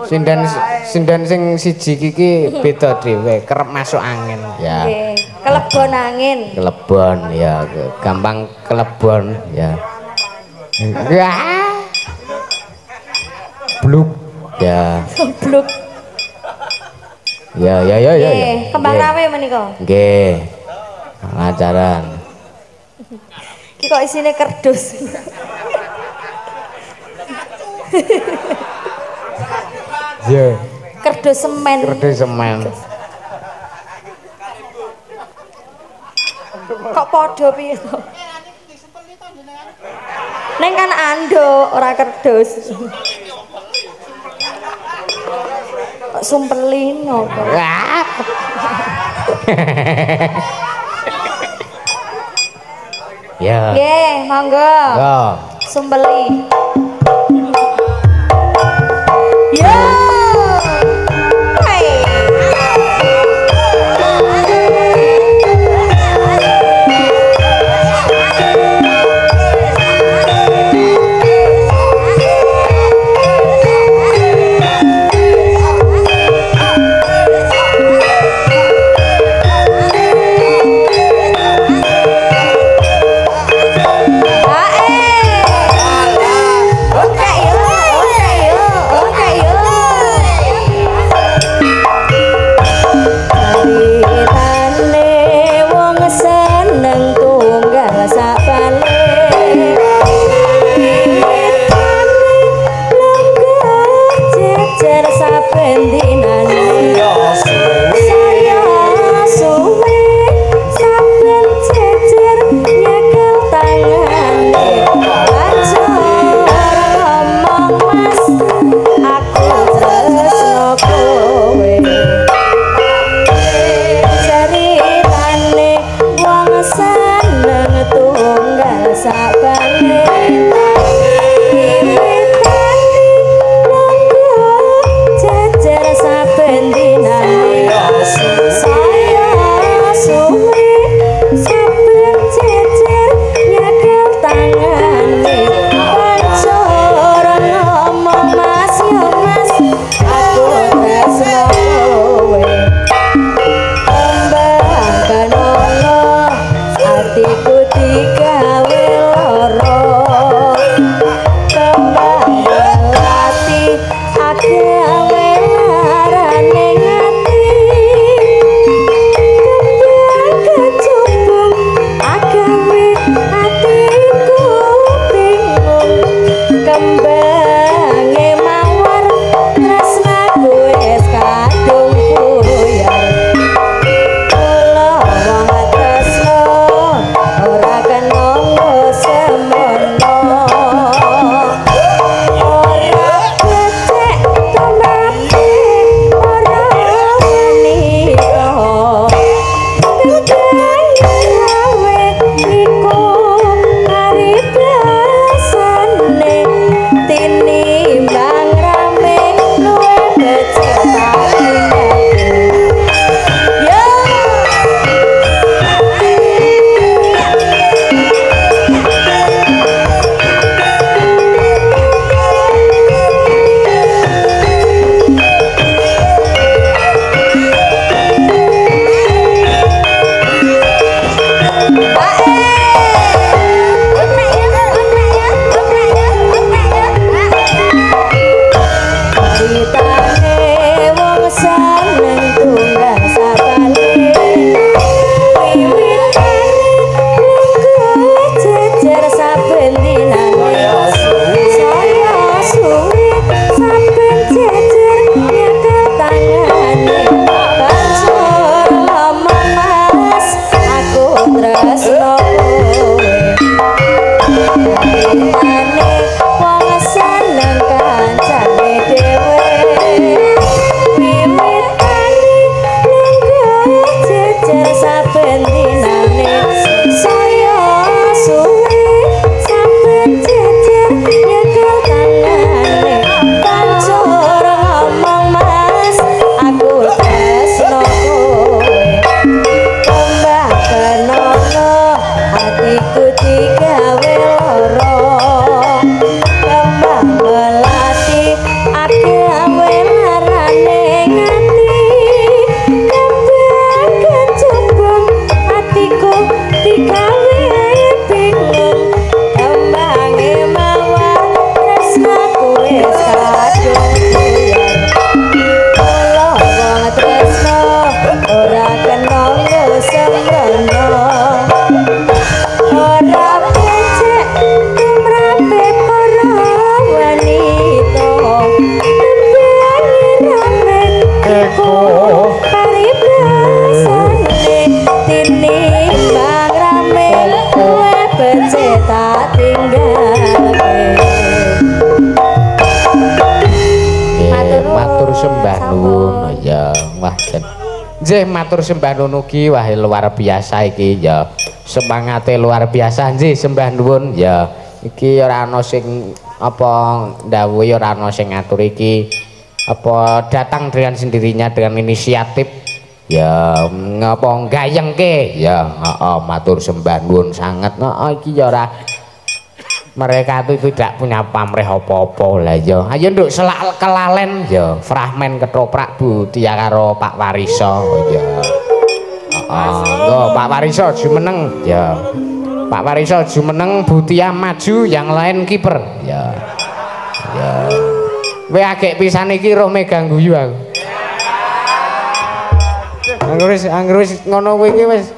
Sinden sinden sing siji iki beda dhewe, kerep masuk angin ya. Nggih, kelebon angin. Kelebon ya, gampang kelebon ya. Bluk ya. Bluk. Ya ya ya ya. Nggih, kembang rawe menika. Nggih. Lancaran. Iki kok isine kerdus. Iya. Kerdus semen. Kerdus semen. Kok padha piye to? Neng kan anduk ora kerdus. Kok sumpelin apa? Ya. Nggih, monggo. Sumpeli. Yo. Hey. Ae. Tinimbang rame luwe becik tak tinggalke. Matur sembah nuwun ya. Wah jan. Nggih matur sembah nuwun ugi, wah luar biasa iki ya. Semangate luar biasa nggih sembah nuwun ya. Iki ora ana sing apa ndhawuhi, ora ana sing ngatur iki. Apa datang dengan sendirinya dengan inisiatif ya ngapa gayengke ya. Heeh, matur sembah nuwun sanget. Heeh iki ya ora, mereka itu tidak punya pamrih apa-apa lah ya. Ayo nduk selak kelalen ya fragmen ketoprak Bu Tia karo Pak Wariso ya. Heeh, nggo Pak Wariso jumeneng ya. Pak Wariso jumeneng, Bu Tia maju, yang lain kiper ya. Ya. Kowe agek pisan iki roh megang guyu aku. Angger wis ngono kuwi iki wis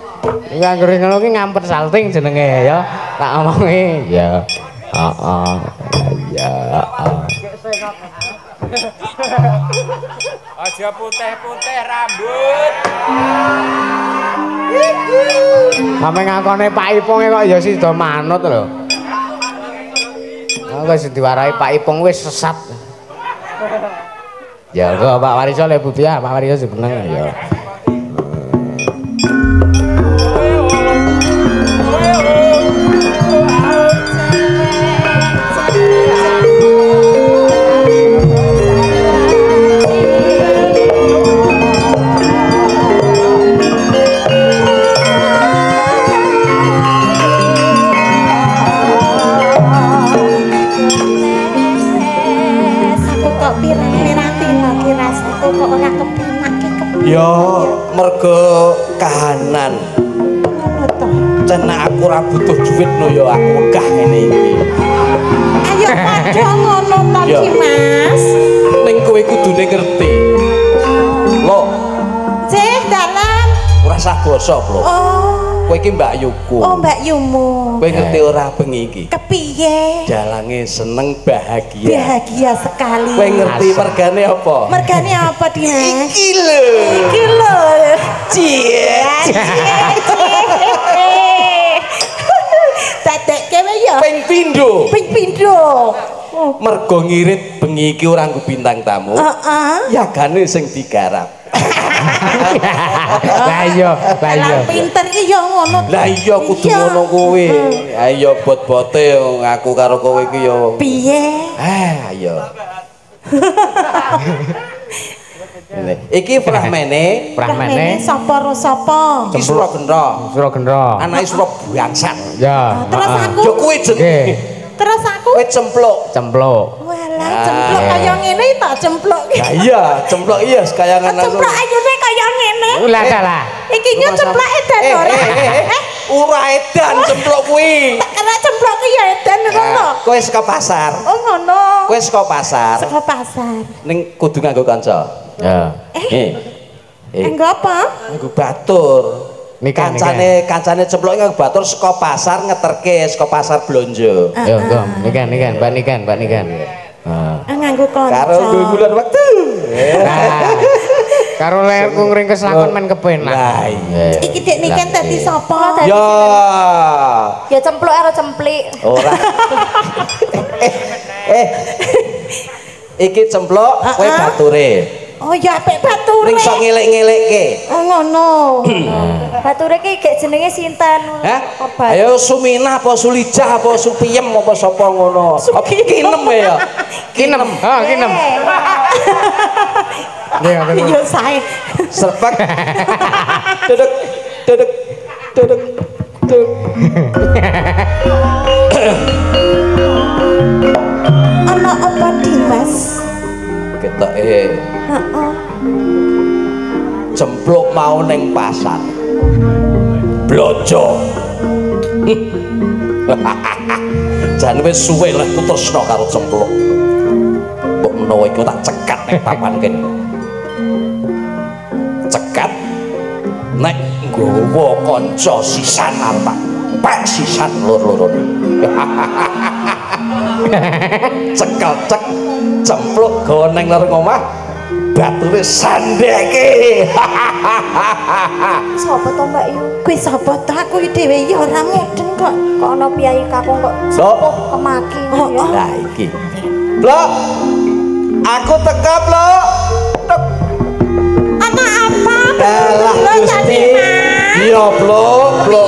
angger ngono kuwi ngampet salting jenenge ya. Tak omongi ya. Heeh. Ya. Aja putih-putih rambut. Ame ngakone Pak Ipong kok ya sida manut lho. Aku wis diwarahi Pak Ipong wis sesat. Ya kok Pak Wariso le Bu Tia, Pak Wariso jumeneng ya. Ya mergo kahanan. Ngono to. Cenak aku ora butuh duit no ya aku wegah ngene iki. Ayo padha ngono to Dimas. Ning kowe kudune ngerti. Lho. Cih dalan. Ora sah basa, Bro. Oh. Kowe iki Mbak Yuku. Oh, Mbak Yumu. Kowe ngerti ora bengi iki? Kepiye? Dalange seneng bahagia. Bahagia sekali. Kowe ngerti mergane apa? Mergane apa, Dimas? Iki lho. Iki lho. Cie. Dadekke wae ya. Ping pindho. Ping pindho. Mergo ngirit bengi iki ora nggo bintang tamu. Heeh. Yagane sing digarap. Lah iya, lah iya. Pinter iki ya ngono. Lah iya kudu ngono kuwi. Ayo bot-bote aku karo kowe iki ya. Piye? Ah, ayo. Iki fragmene, fragmene sapa ro sapa? Iki Suragendra. Suragendra. Anake Surabangsat. Ya. Terus aku. Ya kuwi jenenge. Terus aku kowe cempluk. Cempluk. Walah, cempluk kaya ngene tak cempluk. Lah iya, cempluk iya kaya ngene. Cempluk ayune kaya ngene. Lah lah. Iki yo cempluk edan ora? Ora edan cempluk kuwi. Tak kira cempluk ki ya edan ngono. Kowe saka pasar. Oh ngono. Kowe saka pasar. Saka pasar. Ning kudu nganggo kanca. Ya. Eh. Nganggo apa? Nganggo batur. Kancane kancane cempluk nganggo batur saka pasar ngeterke saka pasar blonjo. Yo, nggo, niken niken, Mbak niken, Mbak niken. Heeh. Nganggo kanca. Karo nggulan wektu. Karo lerku ngringkes lakon men kepenak. Lah iya. Iki Dik niken dadi sapa? Ya. Ya cempluk karo cemplik. Ora. Iki cempluk kowe bature. Oh ya apik bature. Ning sok ngelek-ngelekke. Oh ngono. Bature ki gek jenenge sinten? Hah? Ayo Suminah apa Sulijah apa Supiem apa sapa ngono. Apa kinem ya? Kinem. Ha, kinem. Iya sae. Serpak. Duduk duduk duduk duduk. Ana apa Dimas? Ketoke. Heeh. Cempluk mau ning pasar. Blonjo. Jan wis suwe leh tresna karo cempluk. Mbok menawa iku tak cekat ning papan kene. Cekat nek nggawa kanca sisan arep pek sisan loro-lorone. Cekel cek cempluk gawa neng lor omah. Bature sandeke. Sapa to Mbak Yu? Kuwi sapa to? Aku dhewe ya ora mudeng kok. Kok ana piyai kakung kok sepuh kemaki ngono ya. Lah iki. Blok. Aku teka, Blok. Ana apa? Alah Gusti. Iya, Blok, Blok.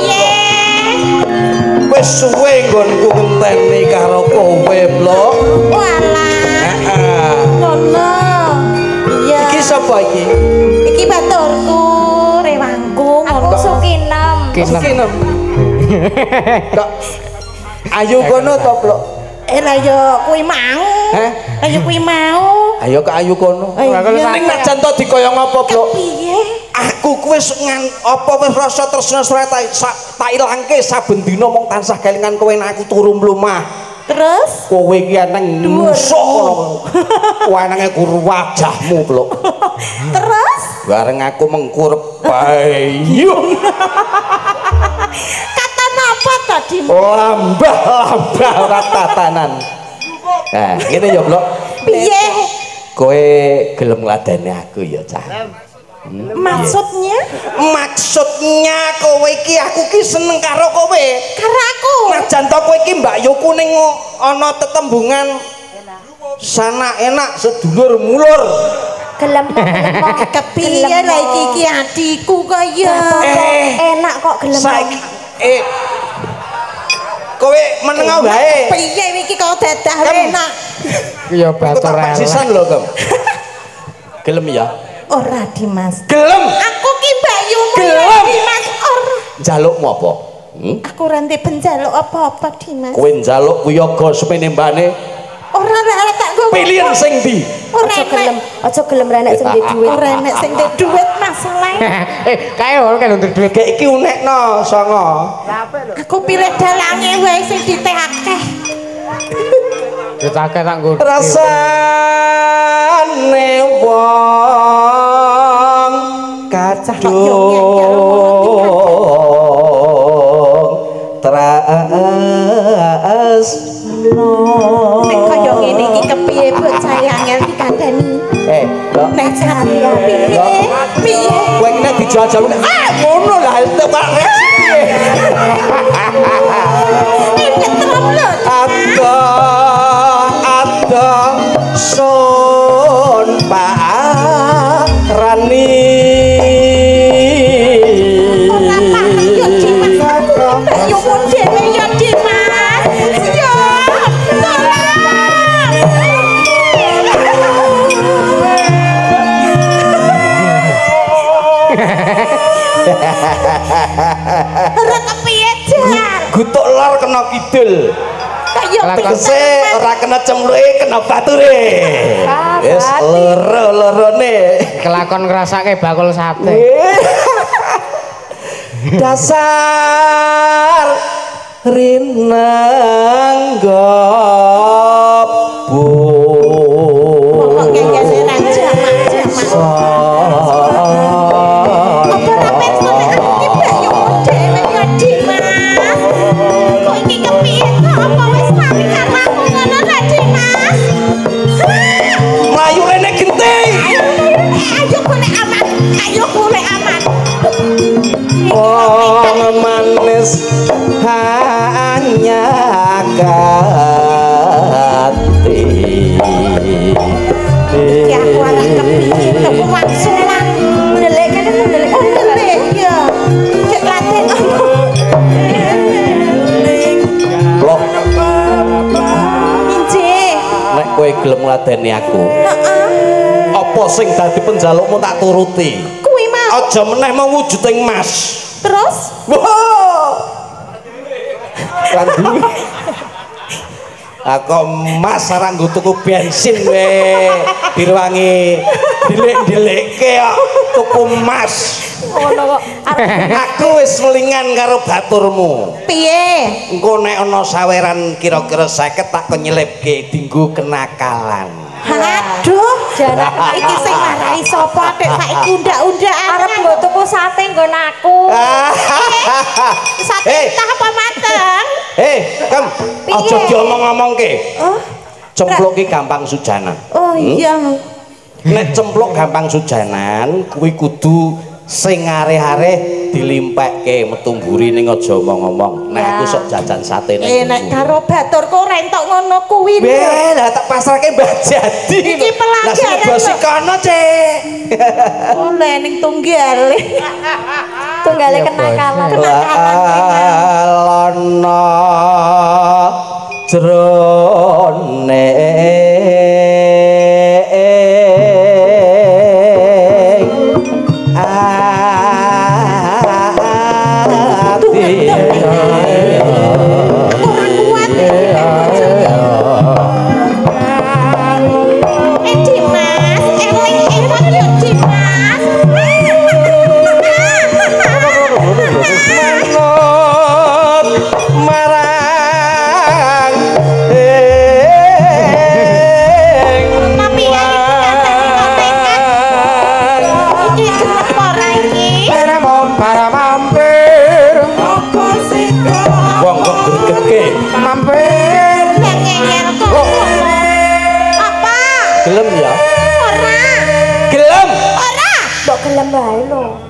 Wis suwe nggonku ngenteni karo kowe, Blok. Walah. Heeh. Ngono. Iya. Iki sapa iki? Iki baturku, rewangku. Aku Sukinem. Sukinem. Kok ayo kono to, Blok? Lah yo kuwi mau. Heh? Lah yo kuwi mau. Ayo ke ayu kono. Ning najan to dikaya ngapa, Blok? Kepiye? Aku kuwi wis apa wis rasa tresna tak ilangke saben dina mung tansah kelingan kowe nek aku turu mlumah. Terus kowe iki eneng musuh kono. Wenenge guru wajahmu, Blok. Terus bareng aku mengkurep bayu. Kata napa tadi? Lambah-lambah ora tatanan. Nah, ngene ya, Blok. Piye? Kowe gelem ngladeni aku ya, Cah. Maksudnya? Maksudnya kowe iki aku ki seneng karo kowe. Karo aku. Najan to kowe iki Mbak Yuku ning ana tetembungan sana enak sedulur mulur. Gelem kepiye lah iki iki adikku kaya. Enak kok gelem. Saiki kowe meneng wae. Piye iki kok dadah enak. Ya batur elek. Sisan lho, Kem. Gelem ya? Ora Dimas. Gelem. Aku ki Mbak Yumu. Gelem. Dimas ora. Njalukmu apa? Aku ora ndek penjaluk apa-apa, Dimas. Kowe njaluk wiyaga semene mbane. Ora ora tak nggo. Pilihan sing ndi? Ora aja gelem, aja gelem ra enek sing ndek dhuwit. Ora enek sing ndek dhuwit masalahe. Kae ora kan ndek dhuwit. Gek iki unekno songo. Aku pilih dalange wae sing diteh akeh. Ditake tak nggo. Rasane wong kadung tresno. Nek kaya ngene iki kepiye bocah angel dikandani? Lho. Nek piye? Piye? Kowe iki nek dijajal ah ngono lah kok reaksi piye? Ada sun parani. Ora paham yo Dimas. Yo dhewe yo Dimas. Yo. Ora kepiye jar. Gutuk lor kena kidul. Tegese ora kena cemluke kena bature. Wis loro-lorone. Kelakon ngrasake bakul sate. Dasar rinenggap bu. Kok ngene nang jamak-jamak. Apa ora pirsa nek aku ki Mbak dhewe ya Dimas. Kok iki kepiye kok apa wis mari karo aku ngono ta Dimas? Mlayu rene genti. Ayo golek aman. Ayo golek aman. Wong manis hanya gati. Iki aku arep kepiye to wangsulan. Ndelik kene ndelik. Oh ndelik ya. Cek laten ono. Blok. Injih. Nek kowe gelem ngladeni aku. Heeh. Apa sing dadi penjalukmu tak turuti. Kuwi mau. Aja meneh mewujuding mas. Terus? Wah. Lan duwe. Aku mas ora nggo tuku bensin we. Direwangi dilik-dilikke kok tuku mas. Ngono kok. Aku wis selingan karo baturmu. Piye? Engko nek ana saweran kira-kira 50 tak kon nyelipke dinggo kenakalan. Aduh, iki sing marai sapa tek saiki undak-undakan. Arep nggo tuku sate nggon aku. Sate entah apa mateng? Kem, aja diomong-omongke. Oh. Cempluk ki gampang sujana. Oh iya. Nek cempluk gampang sujanan kuwi kudu sing areh-areh dilimpekke metu mburi ning aja omong-omong. Nek aku sok jajan sate ning. Nek karo baturku ora entuk ngono kuwi. Weh, lah tak pasrahke Mbah Jadi. Iki pelanggaran. Lah sing kono, Cek. Oleh ning tunggale. Tunggale kenakalan. Lono jrone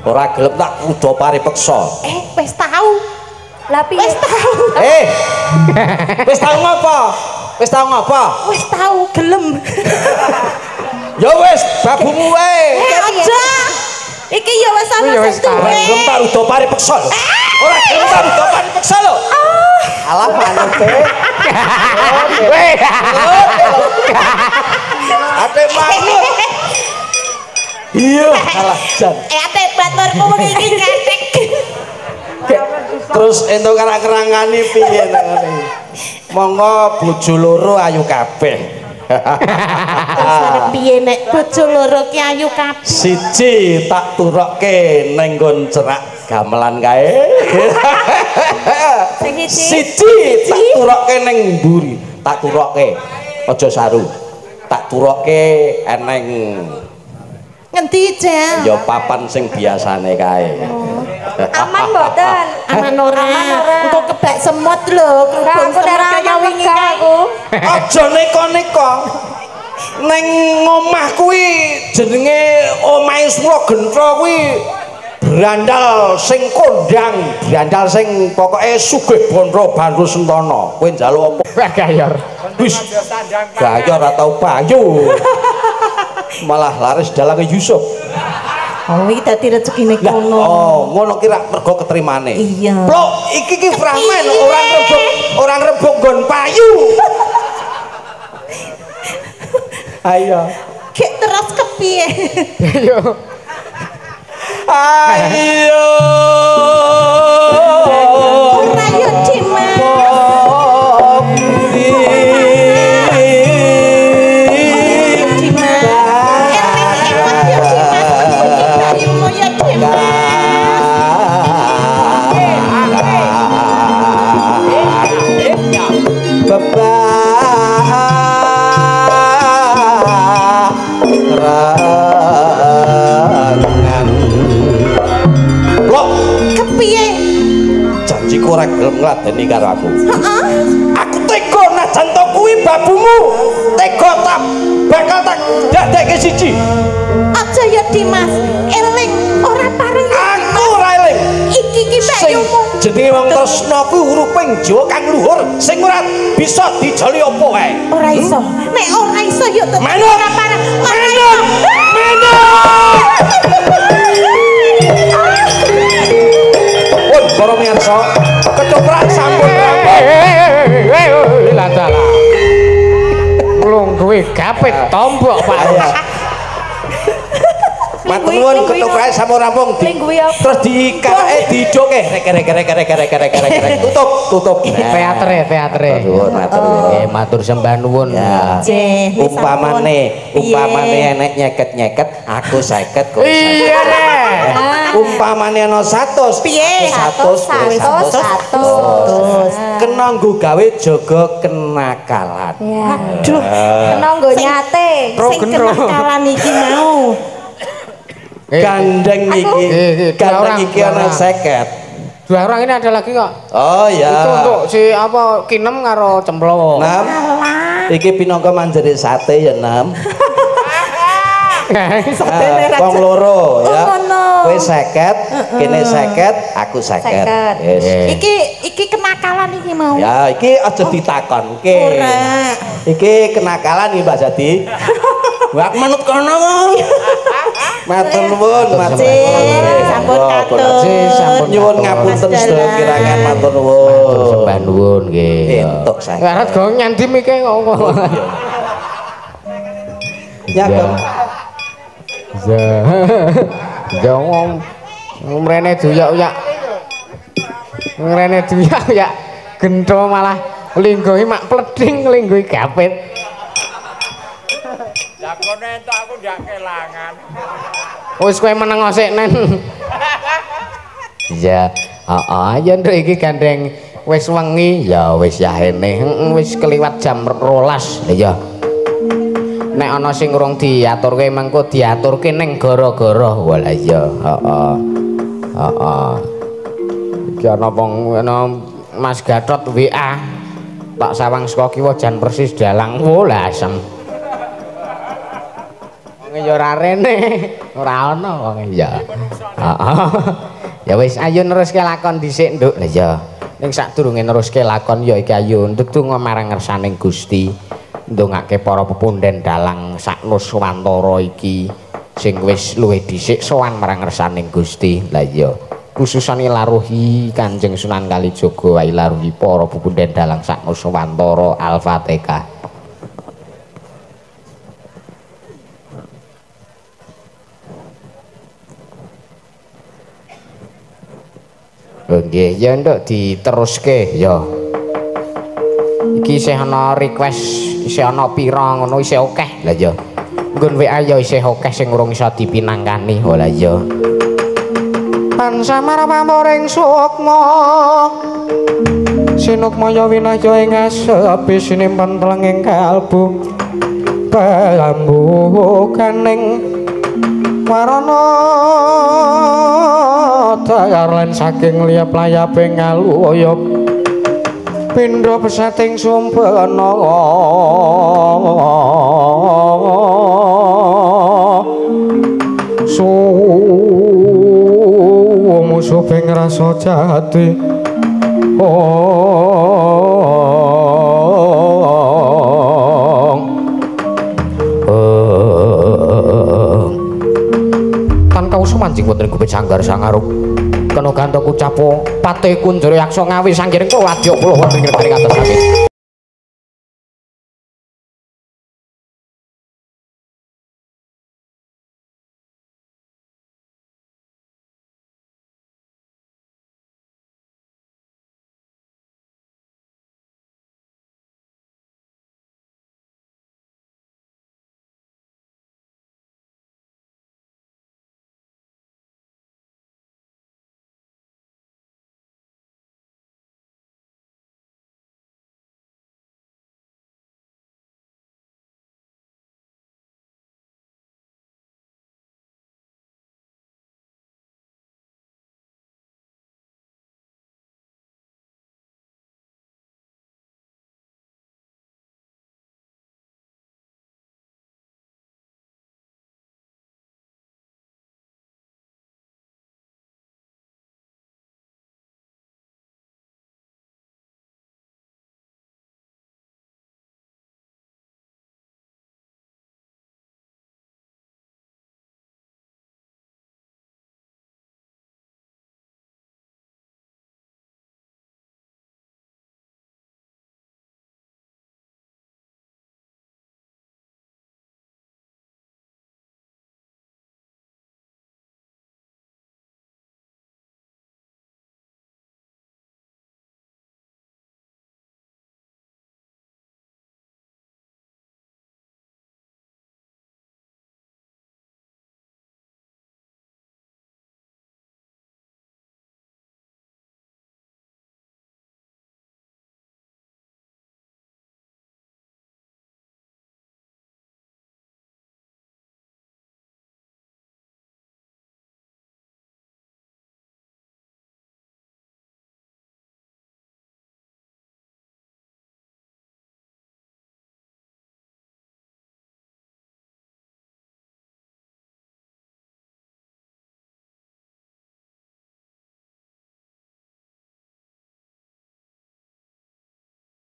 ora gelem tak kudu paripeksa. Wis tau. Lah piye? Wis tau. Wis tau ngopo? Wis tau ngopo? Wis tau gelem. Ya wis, babumu wae. Aja. Iki ya wis ana sing duwe. Gelem tak kudu paripeksa lho. Ora gelem tak kudu paripeksa lho. Alah manute. Weh. Ate manut. Iya, salah jan. Ate baturku wengi iki ngetik. Terus entuk kerang-kerangane piye nangane? Monggo bojo loro ayu kabeh. Terus arep piye nek bojo loro ki ayu kabeh? Siji tak turokke ning nggon cerak gamelan kae. Siji tak turokke ning mburi, tak turokke. Aja saru. Tak turokke eneng ngendi jel? Ya papan sing biasane kae. Aman mboten? Aman ora. Engko kebak semut lho, kerubung semut kaya wingi kae. Aja neko-neko. Neng omah kuwi jenenge omahe Sura Gentra kuwi brandal sing kondang, brandal sing pokoke sugih bandra bandu sentana. Kowe njaluk apa? Gayor. Wis gayor atau payu. Malah laris dalange Yusuf. Oh, iki dadi rezekine kono. Oh, ngono ki rak mergo keterimane. Iya. Plok, iki ki fragmen orang rebuk nggon payu. Ayo. Kek terus kepiye? Ayo. Ayo. Ora yo Dimas. Janjiku ora gelem ngladeni karo aku. Heeh. Aku tega najan to kuwi babumu. Tega tak bakal tak dadekke siji. Aja ya Dimas, eling ora pareng. Aku ora eling. Iki ki bayumu. Jenenge wong tresna kuwi uruping Jawa kang luhur sing ora bisa dijoli apa wae. Ora iso. Nek ora iso ya tetep ora pareng. Ora iso. Manut. Para miyarsa, ketoprak sampun rampung. Lah dalah. Lungguhe gapit tombok, Pak. Matur nuwun ketoprak sampun rampung. Terus dikarake diidoke rek rek rek rek rek rek rek. Tutup, tutup. Teatere, teatere. Matur nuwun. Matur sembah nuwun. Umpamane, umpamane enek nyeket-nyeket, aku 50 kowe 50. Iya rek. Umpamane ana 100, piye? 100, 100. Kena nggo gawe jaga kenakalan. Aduh, kena nggo nyate. Sing kenakalan iki mau. Gandeng iki, gandeng iki ana 50. Dua orang ini ada lagi kok. Oh iya. Itu untuk si apa Kinem karo Cemplok. Nam. Iki pinangka manjere sate ya, Nam. Wong loro ya. Kowe 50, kene 50, aku 50. Wis. Iki kenakalan iki mau. Ya, iki aja ditakonke. Ora. Iki kenakalan iki Mbak Jati. Wah, manut kono kok. Matur nuwun, matur nuwun. Sampun katur. Nyuwun ngapunten sedaya kirangan matur nuwun. Matur sembah nuwun nggih. Entuk saya. Arep gong nyandi mike kok. Ya, Gong. Ya. Ya wong mrene duyak-uyak. Mrene duyak-uyak gentho malah linggohi mak pleding linggohi gapit. Lah kono entuk aku ndak kelangan. Wis kowe meneng sik nen. Iya, heeh, ya nduk iki gandeng wis wengi ya wis yahene wis keliwat jam 12. Ya. Nek ana sing urung diaturke mengko diaturke ning gara-gara. Walah iya, heeh. Heeh. Iki ana wong ana Mas Gatot WA. Tak sawang saka kiwa jan persis dalang. Walah asem. Wong ya ora rene, ora ana wong ya. Heeh. Ya wis ayo neruske lakon dhisik, Nduk. Lah iya. Ning sadurunge neruske lakon ya iki ayo ndedonga marang ngersaning Gusti. Ndongake para pepunden dalang sak nuswantara iki sing wis luwih dhisik sowan marang ngersaning Gusti. Lah iya. Khususane laruhi Kanjeng Sunan Kalijaga wae laruhi para pepunden dalang sak nuswantara. Al-Fatihah. Nggih, ya nduk diteruske ya. Iki isih ana request, isih ana pira ngono isih akeh. Lah ya. Nggon WA ya isih akeh sing urung iso dipinangkani. Oh lah ya. Tansah maramaring sukma. Sinukmaya winahya ing asepi sinimpen telenging kalbu. Bambu kaning warana dayar lan saking liyap layape ngaluya pindha pesating sumpena sumusup ing rasa jati. Tan kausa manjing wonten gubet sanggar sangarup kena ganta kucapo pate kunjara yaksa ngawi sanggiring kula wadya kula wonten ing atas langit.